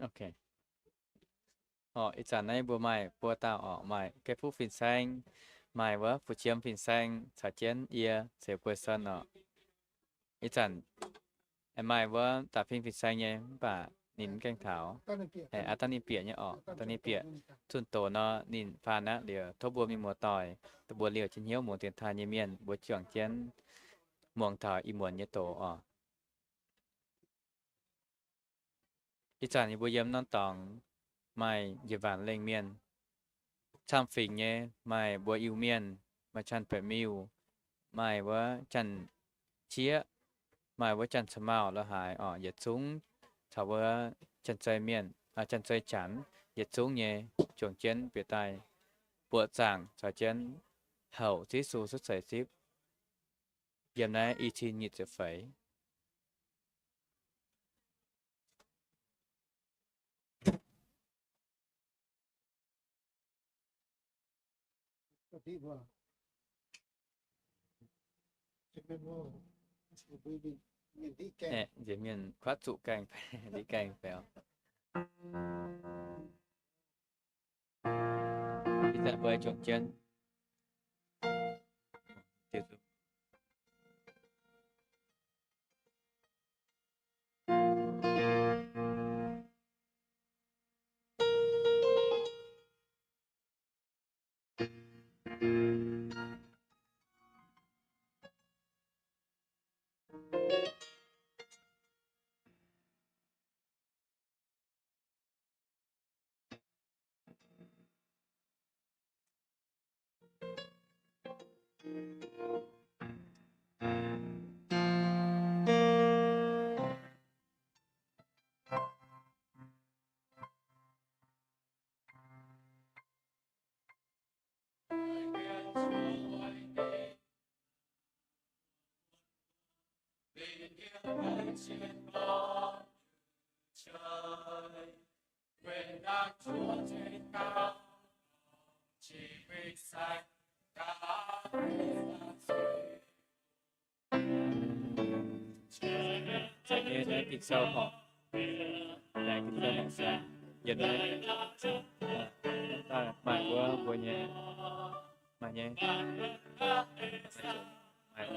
Ok. Orqc, ih zanc naaiv mbuo maaih buo dauh orqc, maaih Ga'fouv fin-saeng, maaih wuov Fu'qiem fin-saeng caux jienv yie Zeux Guoqv Sen orqc. Ih zanc maaih wuov Da'fin fin-saeng nyei, mv baac ninh mv gaengh taux. Aa, dangh ninh bieqc nyei orqc, dangh ninh bieqc zunh doz nor, ninh faan aqv liuz, tov mbuo mienh muoz-doic, dongh mbuo liouh jienv hnyouv muangx dienx taaih nyei mienh, mbuo juangc jienv muangx taux ih muonz nyei doz orqc. Ih zanc yie mbuo yiem norm dorngx maaih njiec waanc lengh mienh, camv fingx nyei, maaih mbuo Iu-Mienh, maaih Janx-Baeqc Miuh, maaih wuov Janx-Qieqv, maaih wuov Janx-Camauh lo haaix orqc, yietc zungv caux wuov Janx-Zei Mienh, Janx-Zei Janx, yietc zungv nyei juangc jienv bieqc daaih buoqc zaangc caux jienv houc Yesu cuotv seix zipv yiem naaiv i cin nyic ziepc feix. Nziex mienh kuaatv zuqc gaengh, ndiqv gaengh fai oc. Ih zanc mbuo juangc jienv Daaih nyei naaiv Ging-Sou horpc, naaiv Ging-Sou horpc se yiem naaiv, daaih maaih wuov mbuo nyei, maaih nyei, maaih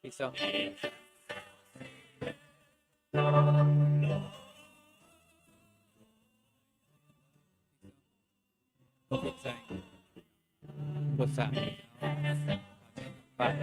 i caux Baac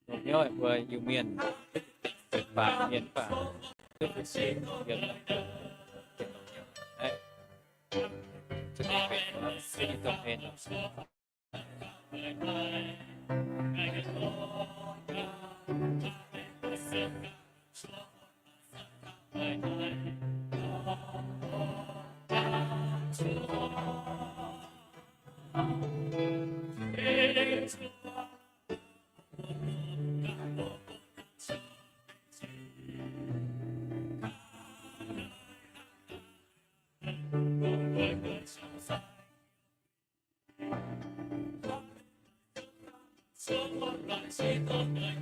Longc hnyouv mbuo Iu-Mienh, mienh baac mienh baac, duqv fu'jueiv yiem, longc hnyouv, aeqv, zuqc mingh benx, benx dongh hmien.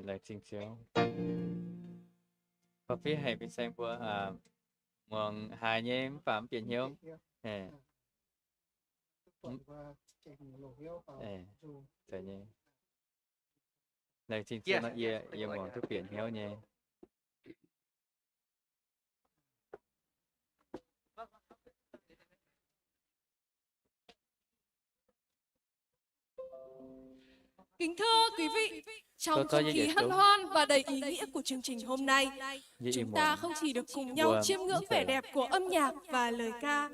Laengz zingh Ziouv. Ba'fih haic fin-saeng mbuo muangx haiz nyei mv baac mv bieqc hnyouv. Laengz zingh Ziouv nor yie, yie muangx duqv bieqc hnyouv nyei. Kính thưa quý vị, trong không khí hân hoan và đầy ý nghĩa của chương trình hôm nay, chúng ta không chỉ được cùng nhau chiêm ngưỡng vẻ đẹp của âm nhạc và lời ca,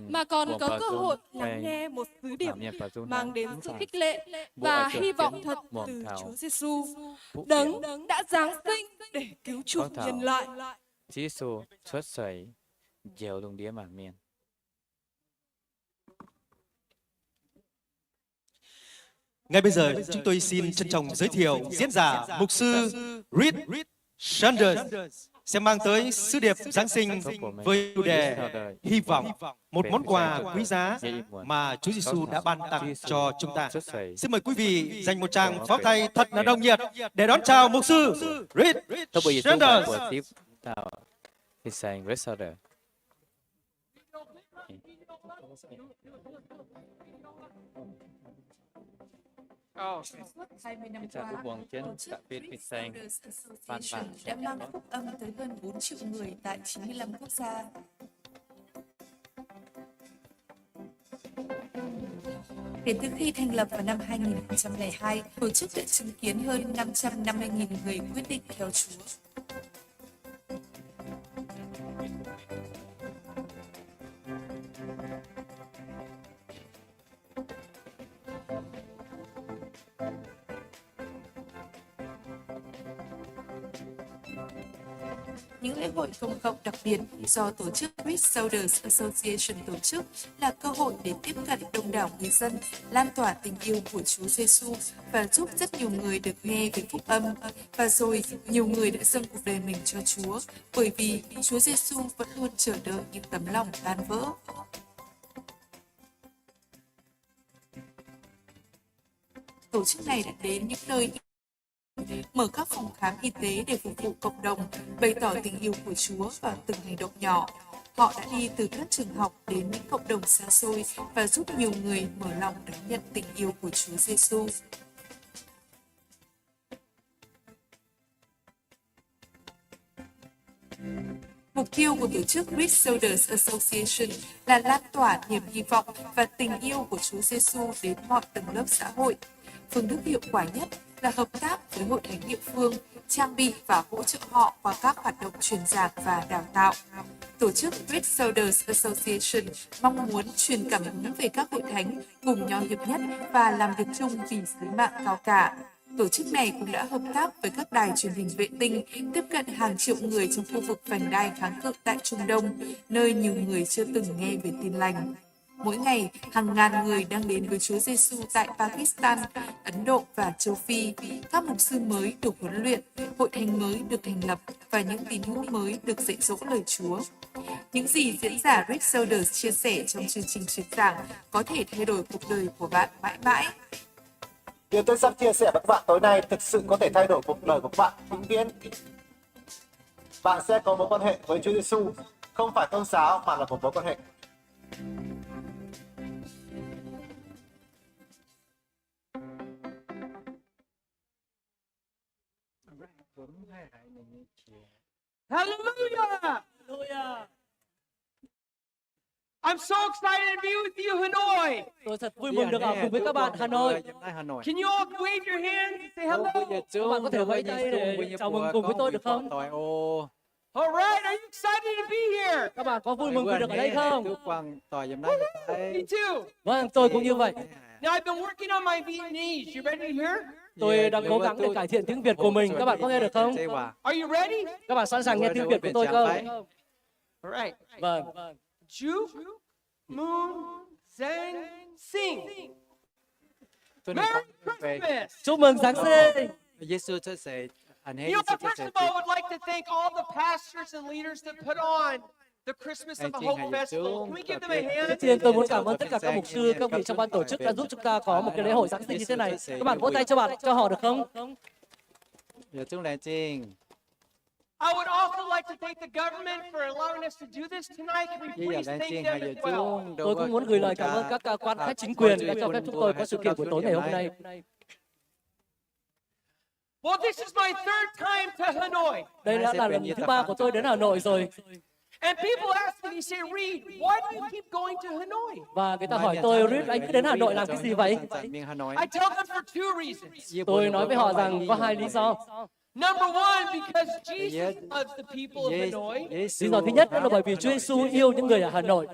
mà còn có cơ hội lắng nghe một sứ điệp mang đến sự khích lệ và hy vọng thật từ Chúa Giêsu, Đấng đã giáng sinh để cứu chuộc nhân loại. Giêsu cuotv seix njoux lungh ndiev mangc mienh. Ngay bây giờ, chúng tôi xin trân trọng giới thiệu diễn giả mục sư Reed Sanders sẽ mang tới sứ điệp Giáng sinh với chủ đề Hy vọng, một món quà quý giá mà Chúa Giêsu đã ban tặng cho chúng ta. Xin mời quý vị dành một tràng pháo tay thật là nồng nhiệt để đón chào mục sư Reed Sanders. Suốt hai mươi năm qua, tổ chức Reach Elders Association đã mang phúc âm tới hơn bốn triệu người tại chín mươi lăm quốc gia. Kể từ khi thành lập vào năm hai nghìn không trăm lẻ hai, tổ chức đã chứng kiến hơn năm trăm năm mươi nghìn người quyết định theo Chúa. Những lễ hội công cộng đặc biệt do tổ chức Reach Elders Association tổ chức là cơ hội để tiếp cận đông đảo người dân, lan tỏa tình yêu của Chúa Giêsu và giúp rất nhiều người được nghe về phúc âm. Và rồi, nhiều người đã dâng cuộc đời mình cho Chúa, bởi vì Chúa Giêsu vẫn luôn chờ đợi những tấm lòng tan vỡ. Tổ chức này đã đến những nơi, mở các phòng khám y tế để phục vụ cộng đồng, bày tỏ tình yêu của Chúa bằng từng hành động nhỏ. Họ đã đi từ các trường học đến những cộng đồng xa xôi và giúp nhiều người mở lòng đón nhận tình yêu của Chúa Giêsu. Mục tiêu của tổ chức Reach Elders Association là lan tỏa niềm hy vọng và tình yêu của Chúa Giêsu đến mọi tầng lớp xã hội. Phương thức hiệu quả nhất là hợp tác với hội thánh địa phương, trang bị và hỗ trợ họ qua các hoạt động truyền giảng và đào tạo. Tổ chức Reach Elders Association mong muốn truyền cảm hứng về các hội thánh cùng nhau hiệp nhất và làm việc chung vì sứ mạng cao cả. Tổ chức này cũng đã hợp tác với các đài truyền hình vệ tinh, tiếp cận hàng triệu người trong khu vực vành đai kháng cự tại Trung Đông, nơi nhiều người chưa từng nghe về Tin Lành. Mỗi ngày, hàng ngàn người đang đến với Chúa Giêsu tại Pakistan, Ấn Độ và châu Phi. Các mục sư mới được huấn luyện, hội thánh mới được thành lập và những tín hữu mới được dạy dỗ lời Chúa. Những gì diễn giả Reach Elders chia sẻ trong chương trình truyền giảng có thể thay đổi cuộc đời của bạn mãi mãi. Điều tôi sắp chia sẻ với các bạn tối nay thực sự có thể thay đổi cuộc đời của các bạn vĩnh viễn. Bạn sẽ có mối quan hệ với Chúa Giêsu, không phải tôn giáo mà là một mối quan hệ. Hallelujah! Hallelujah! I'm so excited to be with you, Hanoi. Tôi thật vui mừng được ở cùng với các bạn Hà Nội. Can you all wave your hands and say hello? Các bạn có thể vẫy tay để chào mừng cùng với tôi được không? All right, are you excited to be here? Các bạn có vui mừng vì được ở đây không? Me too. Vâng, tôi cũng như vậy. Now, I've been working on my Vietnamese. You ready to hear? Tôi đang cố gắng để cải thiện tiếng Việt của mình. Các bạn có nghe được không? Are you ready? Các bạn sẵn sàng nghe tiếng Việt của tôi không? All right. Vâng. Juk Mung Giáng Sinh. Merry Christmas. Chúc mừng Giáng sinh. Giê-xu xuất世, ăn hế Giê-xu xuất世. You know, first of all, I would like to thank all the pastors and leaders that put on the Christmas of Hope Festival. Can we give them a hand? Trước tiên tôi muốn cảm ơn tất cả các mục sư, các vị trong ban tổ chức đã giúp chúng ta có một cái lễ hội Giáng sinh như thế này. Các bạn vỗ tay cho bạn, cho họ được không? I would also like to thank the government for allowing us to do this tonight. Can we please thank them as well? Tôi cũng muốn gửi lời cảm ơn các cơ quan, các chính quyền đã cho phép chúng tôi có sự kiện buổi tối ngày hôm nay. Well, this is my third time to Hanoi. Đây đã là lần thứ ba của tôi đến Hà Nội rồi. And people ask me, they say, Reed, why do you keep going to Hanoi? Và người ta hỏi tôi, Reed, anh cứ đến Hà Nội làm cái gì vậy? I tell them for two reasons. Tôi nói với họ rằng có hai lý do. Number one, because Jesus loves the people of Hanoi. Lý do thứ nhất đó là bởi vì Chúa Giêsu yêu những người ở Hà Nội.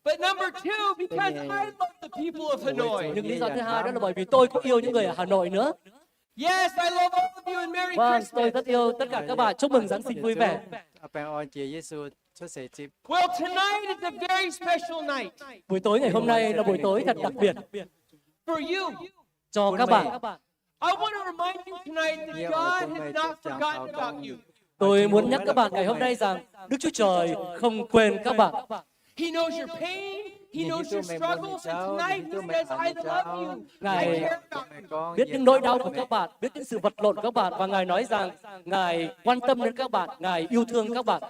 But number two, because I love the people of Hanoi. Nhưng lý do thứ hai đó là bởi vì tôi cũng yêu những người ở Hà Nội nữa. Yes, I love all of you and Merry Christmas. Vâng, tôi rất yêu tất cả các bạn. Chúc mừng Giáng sinh vui vẻ. Well, tonight is a very special night. Buổi tối ngày hôm nay là buổi tối thật đặc biệt. For you. Cho các bạn. I want to remind you tonight that God has not forgotten about you. Tôi muốn nhắc các bạn ngày hôm nay rằng Đức Chúa Trời không quên các bạn. He knows your pain. He knows your struggles. And tonight he says, I love you. I care about you. Ngài biết những nỗi đau của các bạn, biết những sự vật lộn của các bạn, và Ngài nói rằng Ngài quan tâm đến các bạn, Ngài yêu thương các bạn.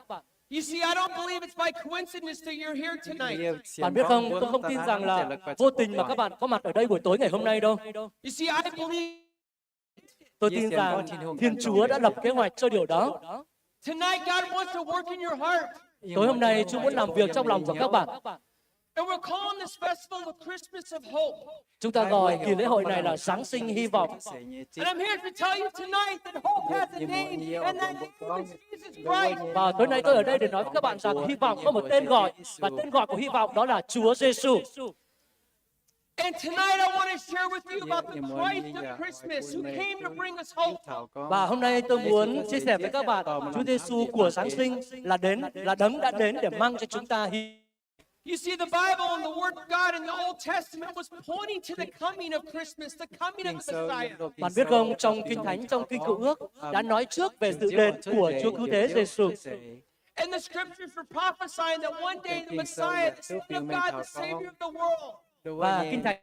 You see, I don't believe it's by coincidence that you're here tonight. Bạn biết không, tôi không tin rằng là vô tình mà các bạn có mặt ở đây buổi tối ngày hôm nay đâu. You see, I believe Tôi tin rằng Thiên Chúa đã lập kế hoạch cho điều đó. Tonight, God wants to work in your heart. Tối hôm nay, Chúa muốn làm việc trong lòng của các bạn. And we're calling this festival the Christmas of hope. Chúng ta gọi kỳ lễ hội này là Giáng sinh hy vọng. And I'm here to tell you tonight that hope has a name, and that name is Jesus Christ. Và tối nay tôi ở đây để nói với các bạn rằng hy vọng có một tên gọi, và tên gọi của hy vọng đó là Chúa Giêsu. And tonight I want to share with you about the Christ of Christmas who came to bring us hope. Và hôm nay tôi muốn chia sẻ với các bạn, Chúa Giêsu của Giáng sinh là đến, là đấng đã đến để mang cho chúng ta hy You see, the Bible and the Word of God in the Old Testament was pointing to the coming of Christmas, the coming of the Messiah. Bạn biết không, trong Kinh Thánh, trong Kinh Cựu Ước đã nói trước về sự đến của Chúa Cứu Thế Giêsu. And the scriptures were prophesying that one day the Messiah, the Son of God, the Savior of the world, Và Kinh Thánh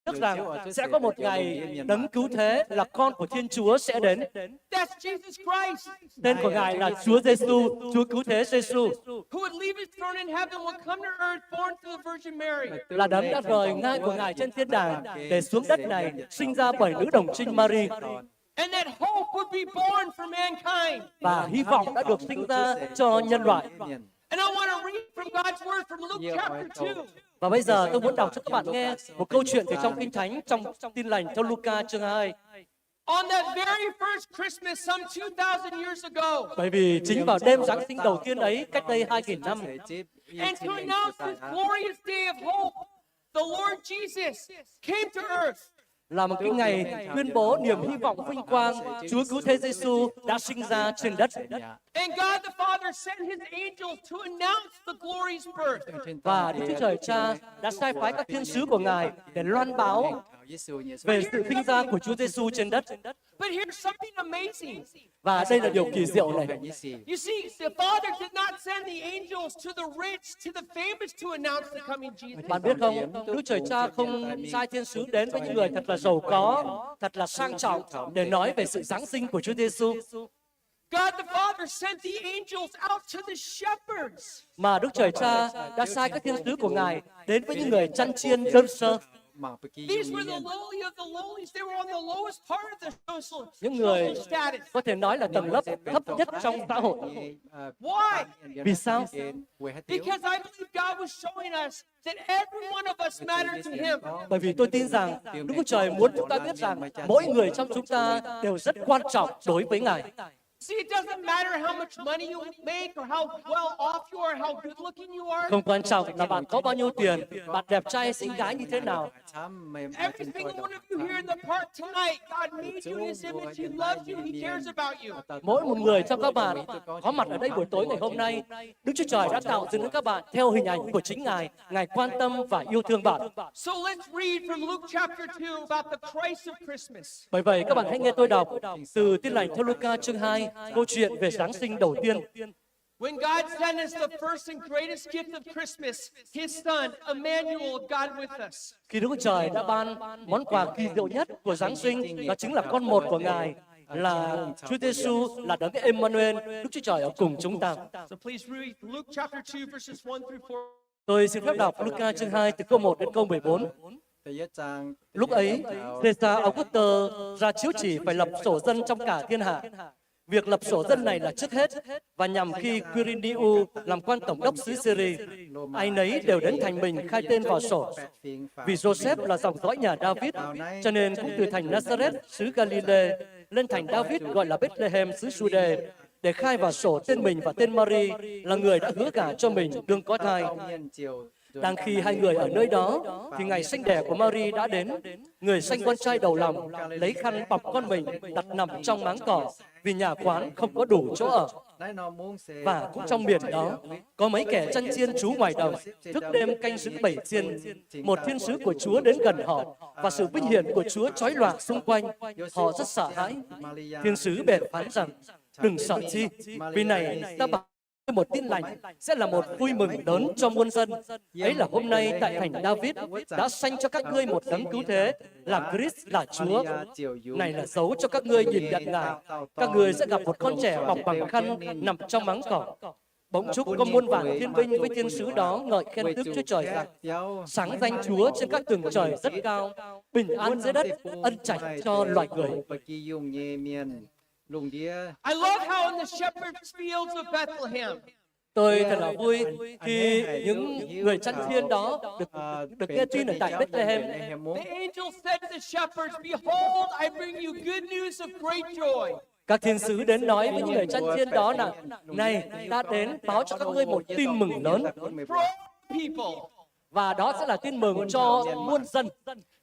trước rằng sẽ có một ngày Đấng Cứu Thế là Con của Thiên Chúa sẽ đến. That's Jesus Christ. Tên của Ngài là Chúa Giêsu, Chúa Cứu Thế Giêsu. Who would leave his throne in heaven, would come to earth, born through the Virgin Mary. Là Đấng đã rời ngai của Ngài trên thiên đàng để xuống đất này, sinh ra bởi nữ đồng trinh Mari. And that hope would be born for mankind. Và hy vọng đã được sinh ra cho nhân loại. And I want to read from God's word from Luke chapter two. Và bây giờ tôi muốn đọc cho các bạn nghe một câu chuyện từ trong Kinh Thánh, trong Tin Lành theo Luca chương hai. On that very first Christmas, some two thousand years ago, Bởi vì chính vào đêm Giáng sinh đầu tiên ấy, cách đây hai nghìn năm, and to announce this glorious day of hope, the Lord Jesus came to earth. Là một cái ngày tuyên bố niềm hy vọng vinh quang, Chúa Cứu Thế Giêsu đã sinh ra trên đất. And God the Father sent his angels to announce the glory's birth. Và Đức Chúa Trời Cha đã sai phái các thiên sứ của Ngài để loan báo về sự sinh ra của Chúa Giêsu trên đất. But here's something amazing. Và đây là điều kỳ diệu này. You see, the Father did not send the angels to the rich, to the famous to announce the coming Jesus. Bạn biết không, Đức Chúa Trời Cha không sai thiên sứ đến với những người thật là giàu có, thật là sang trọng để nói về sự giáng sinh của Chúa Giêsu. God the Father sent the angels out to the shepherds. Mà Đức Chúa Trời Cha đã sai các thiên sứ của Ngài đến với những người chăn chiên đơn sơ. These were the lowly of the lowlies. They were on the lowest part of the social, Những người social status. Có thể nói là tầng lớp thấp nhất trong xã hội. Why? Vì sao? Because I believe God was showing us that every one of us matter to Him. Bởi vì tôi tin rằng Đức Chúa Trời muốn chúng ta biết rằng mỗi người trong chúng ta đều rất quan trọng đối với Ngài. See, it doesn't matter how much money you make or how well off you are, how good looking you are. Không quan trọng là bạn có bao nhiêu tiền, bạn đẹp trai xinh gái như thế nào. Every single one of you here in the park tonight, God made you in His image. He loves you. He cares about you. Mỗi một người trong các bạn có mặt ở đây buổi tối ngày hôm nay, Đức Chúa Trời đã tạo dựng các bạn theo hình ảnh của chính Ngài. Ngài quan tâm và yêu thương bạn. So let's read from Luke chapter two about the Christ of Christmas. Bởi vậy, các bạn hãy nghe tôi đọc từ Tin Lành theo Luca chương hai, câu chuyện về Giáng sinh đầu tiên. When God sent us the first and greatest gift of Christmas, His Son, Emmanuel, God with us. Khi Đức Chúa Trời đã ban món quà kỳ diệu nhất của Giáng sinh, đó chính là con một của Ngài, là Chúa Giêsu, là Đấng Emmanuel, Đức Chúa Trời ở cùng chúng ta. So please read Luke chapter two, verses one through four. Tôi xin phép đọc Luca chương hai từ câu một đến câu mười bốn. Lúc ấy, Caesar Augustus ra chiếu chỉ phải lập sổ dân trong cả thiên hạ. Việc lập sổ dân này là trước hết, và nhằm khi Quirinius làm quan tổng đốc xứ Syria, ai nấy đều đến thành mình khai tên vào sổ. Vì Joseph là dòng dõi nhà David, cho nên cũng từ thành Nazareth xứ Galilê lên thành David gọi là Bethlehem xứ Juđê, để khai vào sổ tên mình và tên Mari là người đã hứa gả cho mình đương có thai. Đang khi hai người ở nơi đó, thì ngày sanh đẻ của Mari đã đến. Người sanh con trai đầu lòng, lấy khăn bọc con mình, đặt nằm trong máng cỏ, vì nhà quán không có đủ chỗ ở. Và cũng trong miền đó, có mấy kẻ chăn chiên trú ngoài đồng, thức đêm canh giữ bầy chiên. Một thiên sứ của Chúa đến gần họ, và sự vinh hiển của Chúa chói lòa xung quanh. Họ rất sợ hãi. Thiên sứ bèn phán rằng: "Đừng sợ chi, vì này ta bảo một tin lành sẽ là một vui mừng lớn cho muôn dân. Ấy là hôm nay tại thành David đã sanh cho các ngươi một đấng cứu thế, là Christ, là Chúa. Này là dấu cho các ngươi nhìn nhận Ngài. Các ngươi sẽ gặp một con trẻ bọc bằng khăn nằm trong máng cỏ." Bóng chúc có muôn vàn thiên binh với thiên sứ đó ngợi khen Đức Chúa Trời rằng: Sáng danh Chúa trên các tầng trời rất cao, bình an dưới đất, ân trạch cho loài người. I love how in the shepherd's fields of Bethlehem, Tôi thật là vui khi những người chăn chiên đó được được nghe tin ở tại Bethlehem. The angel said to the shepherds, "Behold, I bring you good news of great joy." Các thiên sứ đến nói với những người chăn chiên đó là: "Này, ta đến báo cho các ngươi một tin mừng lớn." For all people. Và đó sẽ là tin mừng cho muôn dân.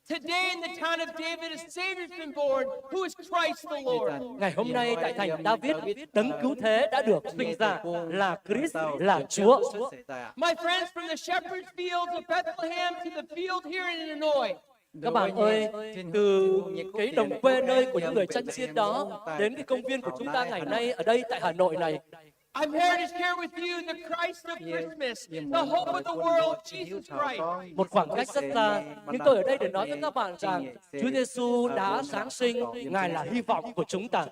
Today in the town of David, a Savior has been born, who is Christ the Lord. Ngày hôm nay tại thành David, Đấng Cứu Thế đã được sinh ra, là Christ, là Chúa. My friends, from the shepherd's fields of Bethlehem to the field here in Illinois. Các bạn ơi, từ cái đồng quê nơi của những người chăn chiên đó đến cái công viên của chúng ta ngày nay ở đây tại Hà Nội này, I'm here to share with you the Christ of Christmas, the hope of the world, Jesus Christ. Một khoảng cách rất xa, nhưng tôi ở đây để nói với các bạn rằng Chúa Giêsu đã Giáng sinh, Ngài là hy vọng của chúng ta.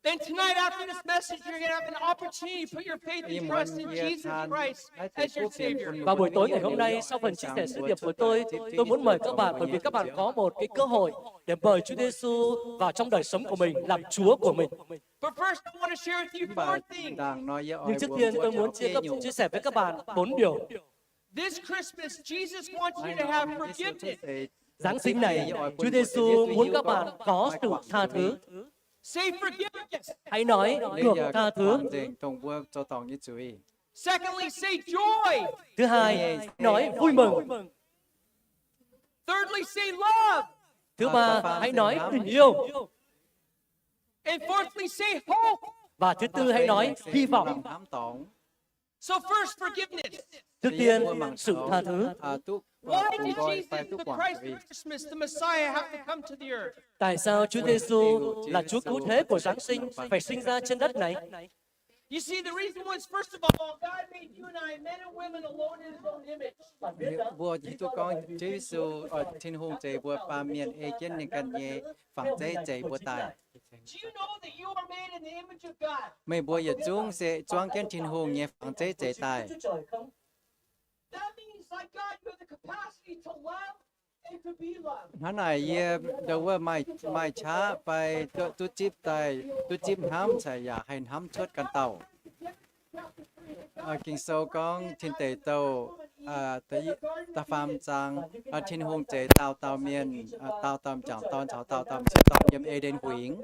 Then tonight, after this message, you're gonna have an opportunity to put your faith and trust in Jesus Christ as your Savior. Vào buổi tối ngày hôm nay, sau phần chia sẻ sứ điệp của tôi, tôi muốn mời các bạn, bởi vì các bạn có một cái cơ hội để mời Chúa Giêsu vào trong đời sống của mình, làm Chúa của mình. But first, I want to share with you four things. Nhưng trước tiên, tôi muốn chia, chia sẻ với các bạn bốn điều. This Christmas, Jesus wants you to have forgiveness. Giáng sinh này, Chúa Giêsu muốn các bạn có sự tha thứ. Say forgiveness. Hãy nói được tha thứ. Secondly, say joy. Thứ hai, hãy nói vui mừng. Thirdly, say love. Thứ ba, hãy nói tình yêu. And fourthly, say hope. Và thứ tư, hãy nói hy vọng. So first, forgiveness. Trước tiên, sự tha thứ. Why did Jesus the Christ, Christmas, the Messiah, have to come to the earth? Tại sao Chúa Giêsu là Chúa Cứu Thế của Giáng sinh phải sinh ra trên đất này? You see, the reason was, first of all, God made you and I men and women alone in His own image. Mbuo hiuv duqv gorngv Ziouv Yesu, Tin-Hungh zeix mbuo baamh mienh ei jienv ninh ganh nyei fangx zeiv zeix mbuo daaih. Do you know that you are made in the image of God? Meih mbuo yietc zungv se zuangv jienv Tin-Hungh nyei fangx zeiv zeix daaih. That means, like God, you have the capacity to love and to be loved. Hnangv naaic yie ndau wuov maaih, maaih qaqv fai duqv zipv daaih, duqv zipv hnamv caux yaac haih hnamv cuotv ganh dauh. Ging-Sou gorngv Tin Deic Douh da'faam zaang, Tin-Hungh zeix dauh dauh mienh, dauh dauh m'jangc dorn caux dauh dauh m'sieqv dorn yiem E^nden Huingx.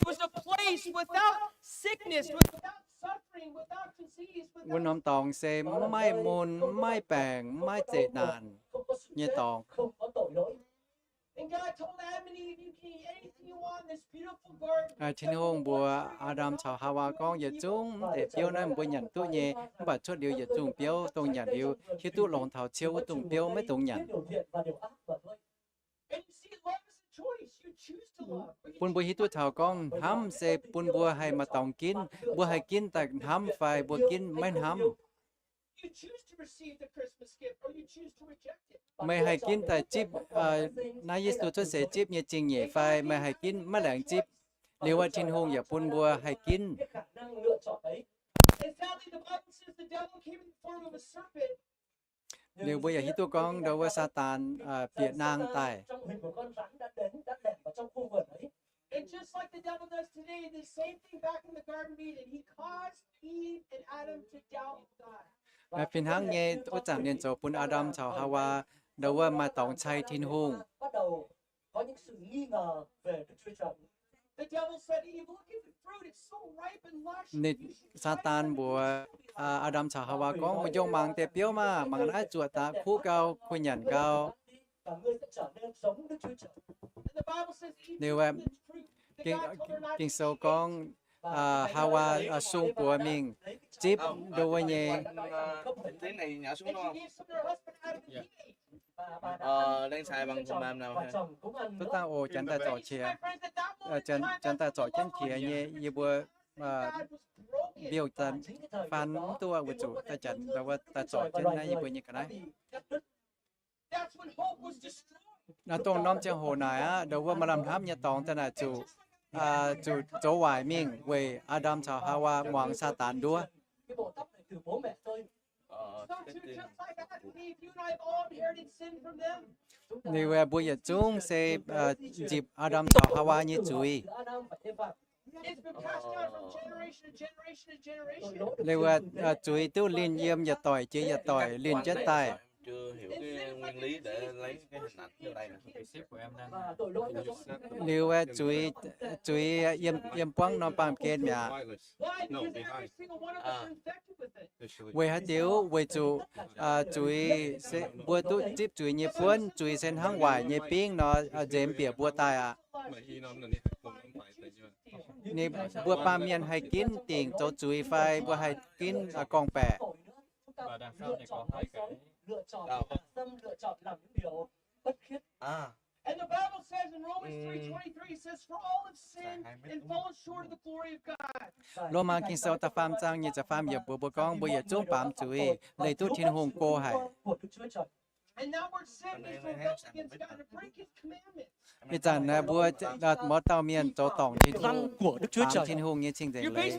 It was a place without sickness, without suffering, without disease, without... Wuov norm dorngx se maiv mun, maiv baengc, maiv zeqc naanc nyei dorngx. And God told Adam and Eve, "You can eat anything you want in this beautiful garden." Tin-Hungh mbuox Aa^ndam caux Haawaa gorngv, yietc zungv deix biouv naaiv mbuo nyanc duqv nyei, mv baac cuotv liuz yietc zungv biouv dongh nyanc liuz hiuv duqv longx taux ciouv wuov zungv biouv maiv dungx nyanc. And you see, love is a choice. You choose to love. Bun mbuo hiuv duqv taux gorngv hnamv se bun mbuo haih maaih dorngx ginv, mbuo haih ginv daaih hnamv fai mbuo ginv maiv hnamv. You choose to receive the Christmas gift or you choose to reject it. Meih haih ginv daaih zipv naaiv Yesu cuotv seix zipv nyei zingh nyeic fai meih haih ginv maiv laengz zipv. Liuz aqv, Tin-Hungh yaac bun mbuo haih ginv. And sadly, the Bible says the devil came in the form of a serpent. Liuz mbuo yaac hiuv duqv gorngv ndau wuov Saadaan bieqc naang daaih. And just like the devil does today, the same thing back in the Garden of Eden, he caused Eve and Adam to doubt God. Fih hnangv nyei, wuov zanc ninh zoux bun Aa^ndam caux Haawaa ndau wuov maaih dorngx cai Tin-Hungh. Ninh, Saadaan mbuox Aa^ndam caux Haawaa gorngv, meih njongh mangc deix biouv maah, mangc naaiv zuoqc daaih kuv gau, kuh nyanc gau. Liuz, Ging-Sou gorngv, Haawaa sung buoz mingh zipv ndau wuov nyei duqv dangh oc, janx daaih zorc qiex, janx daaih zorc jienv qiex nyei, yie mbuo mbiouh faan mv duqv weic zuqc daaih janx ndau wuov daaih zorc jienv naaiv yie mbuo nyei ga'naaiv. Dongh norm ziangh hoc naaic aqv, ndau wuov maaih lamh hnamv nyei dorngx daaih naaic zuqc. zuqc zoux waaic mingh weic Aa^ndam caux Haawaa muangx Saadaan nduov. Liuz mbuo yietc zungv se nzipc Aa^ndam caux Haawaa nyei zuiz. Liuz zuiz duqv linh yiem yietc doic jiex yietc doic linh jienv daaih. Liuz zuiz, zuiz yiem, yiem buangv norm baamh gen mi'aqv. Weic haaix diuc? Weic zuqc zuiz, mbuo duqv zipv zuiz nyei buonv, zuiz se hnangv waaic nyei bingv nor, nzemx bieqc mbuo daaih aqv. Ninh mbuo baamh mienh haih ginv dingc zoux zuiz fai mbuo haih ginv gorngv-baeqc? Lomaa Ging-Sou da'faam zaang nyic ziepc faam yiemc mbuox mbuo gorngv, mbuo yietc zungv baamz zuiz, leih duqv Tin-Hungh go haic. Ih zanc mbuo mouz dauh mienh zoux dorngc Tin-Hungh, baamz Tin-Hungh nyei cing-nzengc leiz.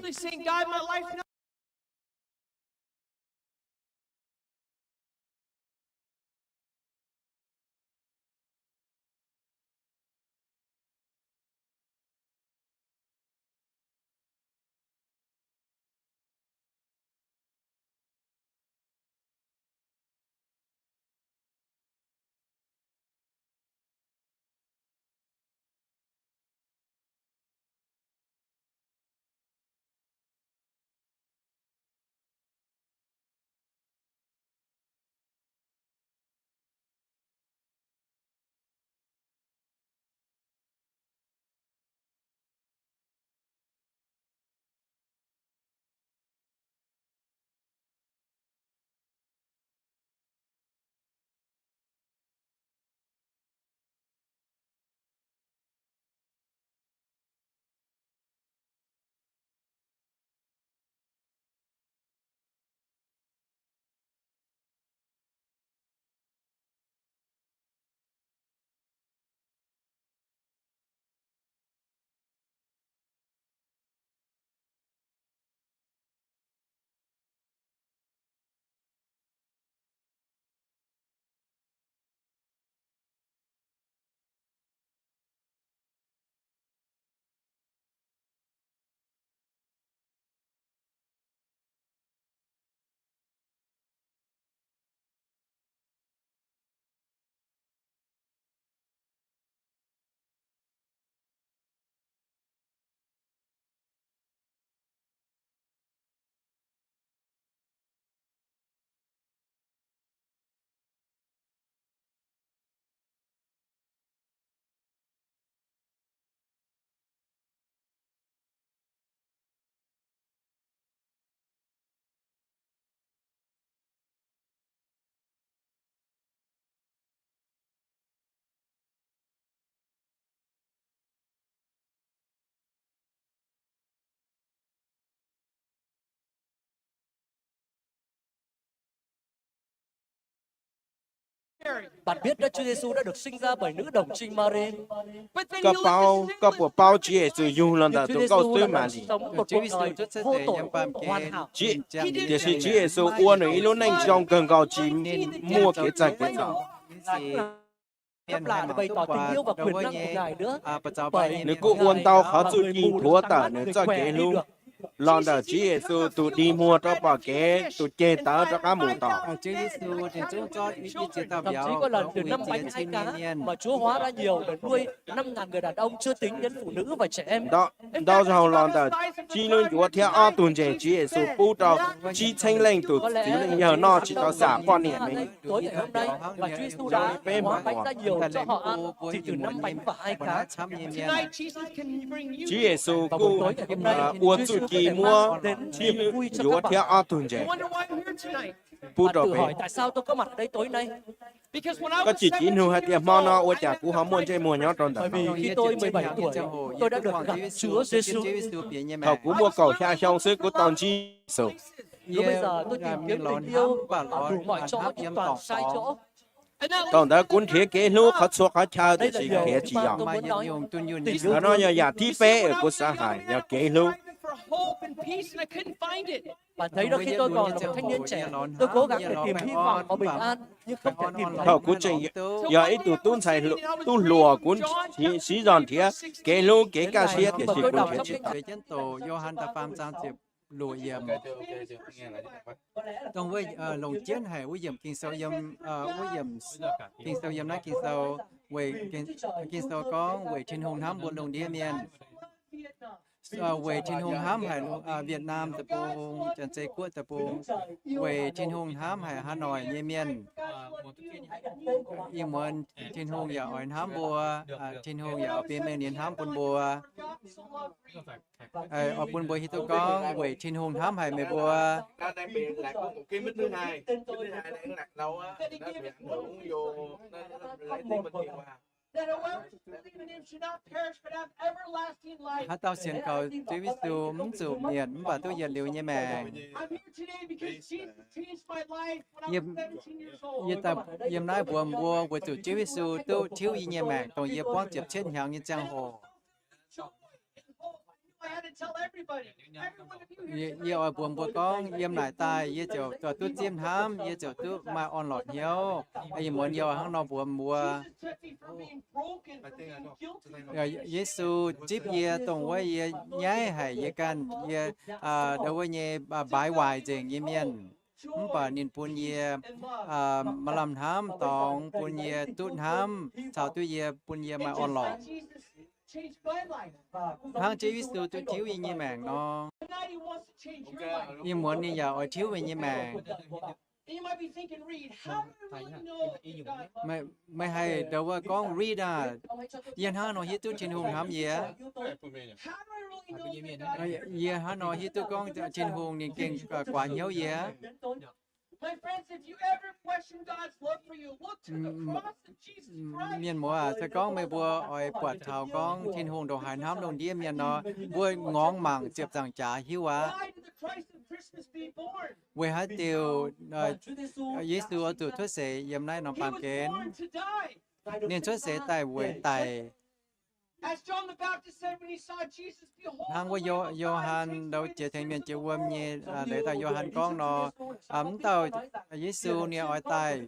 Bạn biết đó, Chúa Giêsu đã được sinh ra bởi nữ đồng trinh Mari. Koj paub, koj buatc paub Ziouv Yesu yungh los ntawm dongh gauh dueiv Maa^li. Tiam sis Ziouv Yesu ua ninh ih lub neej zoo gauh nqauh, jiex muoz-doic zaah gux caux. Ninh kuv ua ndau qhov zuqc ging tuov daaih ninh zorqv kev hlub. Los ntawm Ziouv Yesu duqv ding muoz rov bom kev, duqv jai daaih rov qab mus dorngx. Ndau zaug los ntawm jiex lub njuov thiab ob tug nzengc, Ziouv Yesu bun rau jix ceng lenh duqv txiv lenh yawg nor qiex taux saah poj niam mingh. Beiv mv Ziouv Yesu kuv ua zuqc ging muoz, jiex lub njuov thiab ob tug nzengc, bun rau beiv. Koj zieqv jiex nungx haaix dieh hmov nor, ua jaax kuv hov muaj nzengc muoz nyob rau ntawm. Taux kuv muaj kaum xyaa xyoo se kuv tau ntsib Yesu. Dongh ndo gunv hliex geh hluv, koi cuoqv koi qau, deix si hliex ziex yaac. Nor yaac tiqv beiv gunv saax haic yaac geh hluv. Taux kuv zengc yaac ih duqv duqv hluoqc gunv siv nzorn tiex geh hluv, geh ga'sie, deix si gunv hliex ziex yaac. Dongh wuov longc jienv haic wuov yiemc Ging-Sou, yiem wuov yiemc Ging-Sou, yiem naaiv Ging-Sou, weic Ging-Sou gorngv weic Tin-Hungh hnamv mbuo lungh ndiev mienh. Weic Tin-Hungh hnamv haic Việt Nam deic-bung, Janx-Zei Guoqv deic-bung, weic Tin-Hungh hnamv haic Hà Nội nyei mienh. Ih muonz Tin-Hungh yaac oix hnamv mbuo, Tin-Hungh yaac oix bun mengh ninh hnamv bun mbuo. Oix bun mbuo hiuv duqv gorngv weic Tin-Hungh hnamv haic meih mbuo. Haaix dauh sienx kaux Ziouv Yesu mv zuqc mietc mv baac duqv yietc liuz nyei maengc. Yie daaih yiem naaiv mbuox mbuo weic zuqc Ziouv Yesu duqv tiuv yie nyei maengc dongh yie buangv ziepc cietv hnyangx nyei ziangh hoc. Yie oix mbuox mbuo gorngv, yiem naaic daaih yie ziouc duqv zipv hnamv, yie ziouc duqv maaih orn-lorqc hnyouv. Ih muonz yie hnangv nor mbuox mbuo, Yesu zipv yie dongh wuov yie nyaiv haic, yie ganh yie ndo wuov nyei mbaix waaic nzengc nyei mienh. Mv baac ninh bun yie maaih lamh hnamv dorngx, bun yie duqv hnamv, caux duqv yie, bun yie maaih orn-lorqc. Hnangv Ziouv Yesu duqv tiuv yie nyei maengc nor, ih muonz ninh yaac oix tiuv meih nyei maengc. Meih haih ndo wuov gorngv, Reed aah, yie hnangv nor hiuv duqv Tin-Hungh hnamv yie? Yie hnangv nor hiuv duqv gorngv Tin-Hungh ninh gengh guaax hnyouv yie? Mienh muoz aac, se gorngv meih mbuo oix buatc taux gorngv Tin-Hungh ndongc haaix hnamv lungh ndiev mienh nor, mbuo ngorngv mangc ziepc nzaangc jaax hiuv aqv. Weic haaix diuc Yesu oix zuqc cuotv seix yiem naaiv norm baamh gen? Ninh cuotv seix daaih weic daic. Hnangv wuov Yo^han ndo jiex tengx mienh jiex wuom nyei, leiz dauh Yo^han gorngv nor, mv dauh Yesu ninh oix daaih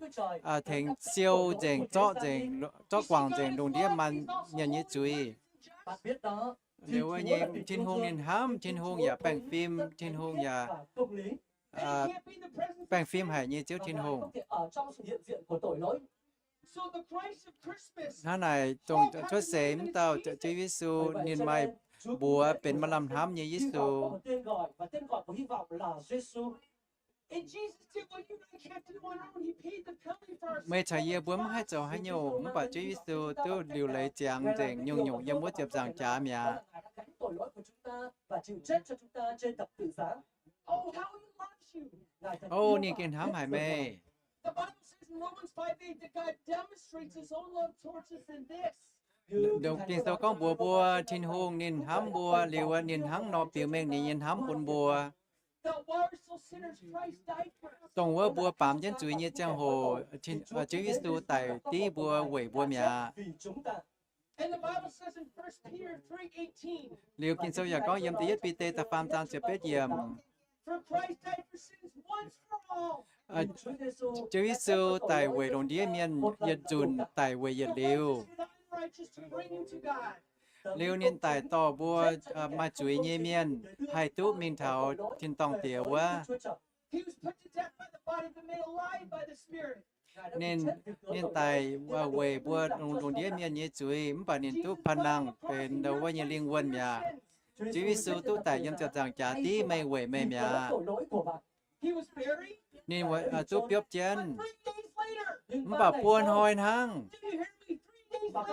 tengx siou nzengc, zorqv nzengc, zorqv guangc nzengc lungh ndiev maaih mienh nyei zuiz. Liuz wuov nyei Tin-Hungh ninh hnamv, Tin-Hungh yaac baengh fim, Tin-Hungh yaac baengh fim haic nyei Ziouv Tin-Hungh. Hnangv naaic, dongh cuotv seix mv dauh Ziouv Yesu ninh maaih mbuox benx maaih lamh hnamv nyei Yesu. Meih caux yie mbuo mv haih zoux haaix nyungc, mv baac Ziouv Yesu duqv liuc leiz ziangx nzengc nyungc-nyungc yiem wuov ziepc nzaangc jaax mi'aqv. O, ninh gengh hnamv haic meih. Ging-Sou gorngv mbuox mbuo, Tin-Hungh ninh hnamv mbuo liuz, ninh hnangv nor biux mengh ninh nyei hnamv bun mbuo. Dongh wuov mbuo baamz jienv zuiz nyei ziangh hoc, Ziouv Yesu daic div mbuo weic mbuo mi'aqv. Liuz Ging-Sou yaac gorngv yiem Da'yietv Bide da'faam zaang ziepc betv yiemc, Ziouv Yesu daic weic lungh ndiev mienh yietc nzunc, daic weic yietc liuz. Liuz ninh daic dorh mbuo maaih zuiz nyei mienh haih duqv mingh taux tin-dorngh Diex wuov. Ninh, ninh daic weic mbuo lungh ndiev mienh nyei zuiz, mv baac ninh duqv panh nangh benx ndo wuov nyei lingh wuonh mi'aqv. Ziouv Yesu duqv daic yiem ziepc nzaangc jaax div mengh weic meih mi'aqv. Ninh duqv biopv jienv, mv baac buo hnoi hnangv.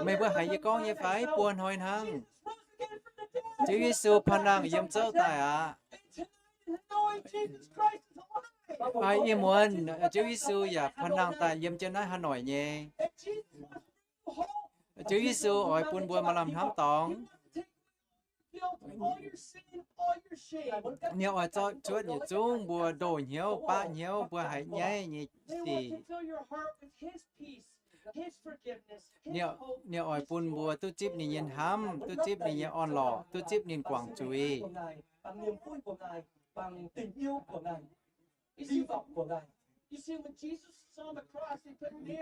Meih mbuo haiz yie gorngv nyei fai? Buo hnoi hnangv, Ziouv Yesu panh nangh yiem zouv daaih aqv. Ih muonz Ziouv Yesu yaac panh nangh daaih yiem jienv naaiv Hà Nội nyei. Ziouv Yesu oix bun mbuo maaih lamh hnamv dorngx. Ninh oix zorqv cuotv yietc zungv mbuo ndoh hnyouv, baqv hnyouv, mbuo haiz nyaiv nyei sic. Ninh oix bun mbuo duqv zipv ninh nyei hnamv, duqv zipv ninh nyei orn-lorqc, duqv zipv ninh guangc zuiz.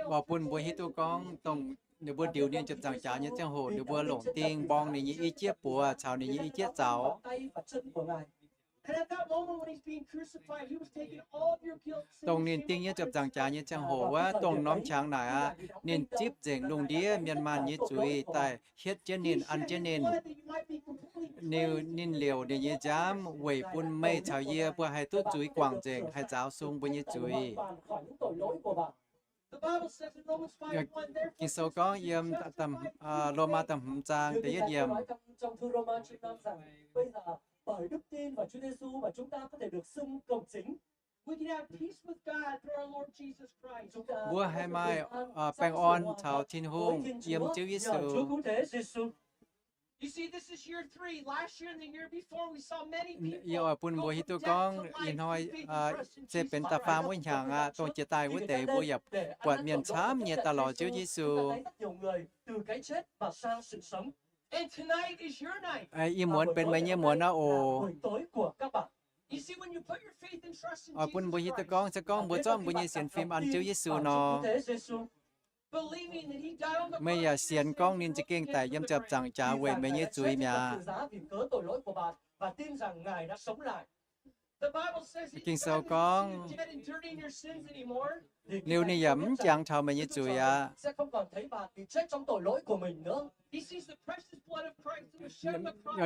Oix bun mbuo hiuv duqv gorngv dongh ninh mbuo ndiux ninh ziepc nzaangc jaax nyei ziangh hoc, ninh mbuo longc ding mborng ninh nyei i jieqv buoz caux ninh nyei i jieqv zaux. Dongh ninh ding nyei ziepc nzaangc jaax nyei ziangh hoc wuov, dongh norm qangx naaic aqv, ninh zipv nzengc lungh ndiev mienh maanh nyei zuiz daaih hietv jienv ninh, an jienv ninh. Ninh liouc ninh nyei nziaamv weic bun meih caux yie mbuo haih duqv zuiz guangc nzengc, haih nzaaux sung mbuo nyei zuiz. Ging-Sou gorngv yiem Lomaa da'hmz zaang da'yietv yiemc, mbuo haih maaih baengh orn caux Tin-Hungh yiem Ziouv Yesu. Yie oix bun mbuo hiuv duqv gorngv ih hnoi se benx da'faam wuov hnyangx aqv, dongh jiex daaih wuov deix mbuo yaac buatc mienh camv nyei daaih lorz Ziouv Yesu. Ih muonz benx meih nyei muonz aqv oc. Oix bun mbuo hiuv duqv gorngv, se gorngv mbuo zorqv mbuo nyei sienx fim an Ziouv Yesu nor, meih yaac sienx gorngv ninh za'gengh daic yiem ziepc nzaangc jaax weic meih nyei zuiz mi'aqv. Ging-Sou gorngv, liuz ninh yaac mv jangx taux meih nyei zuiz aqv.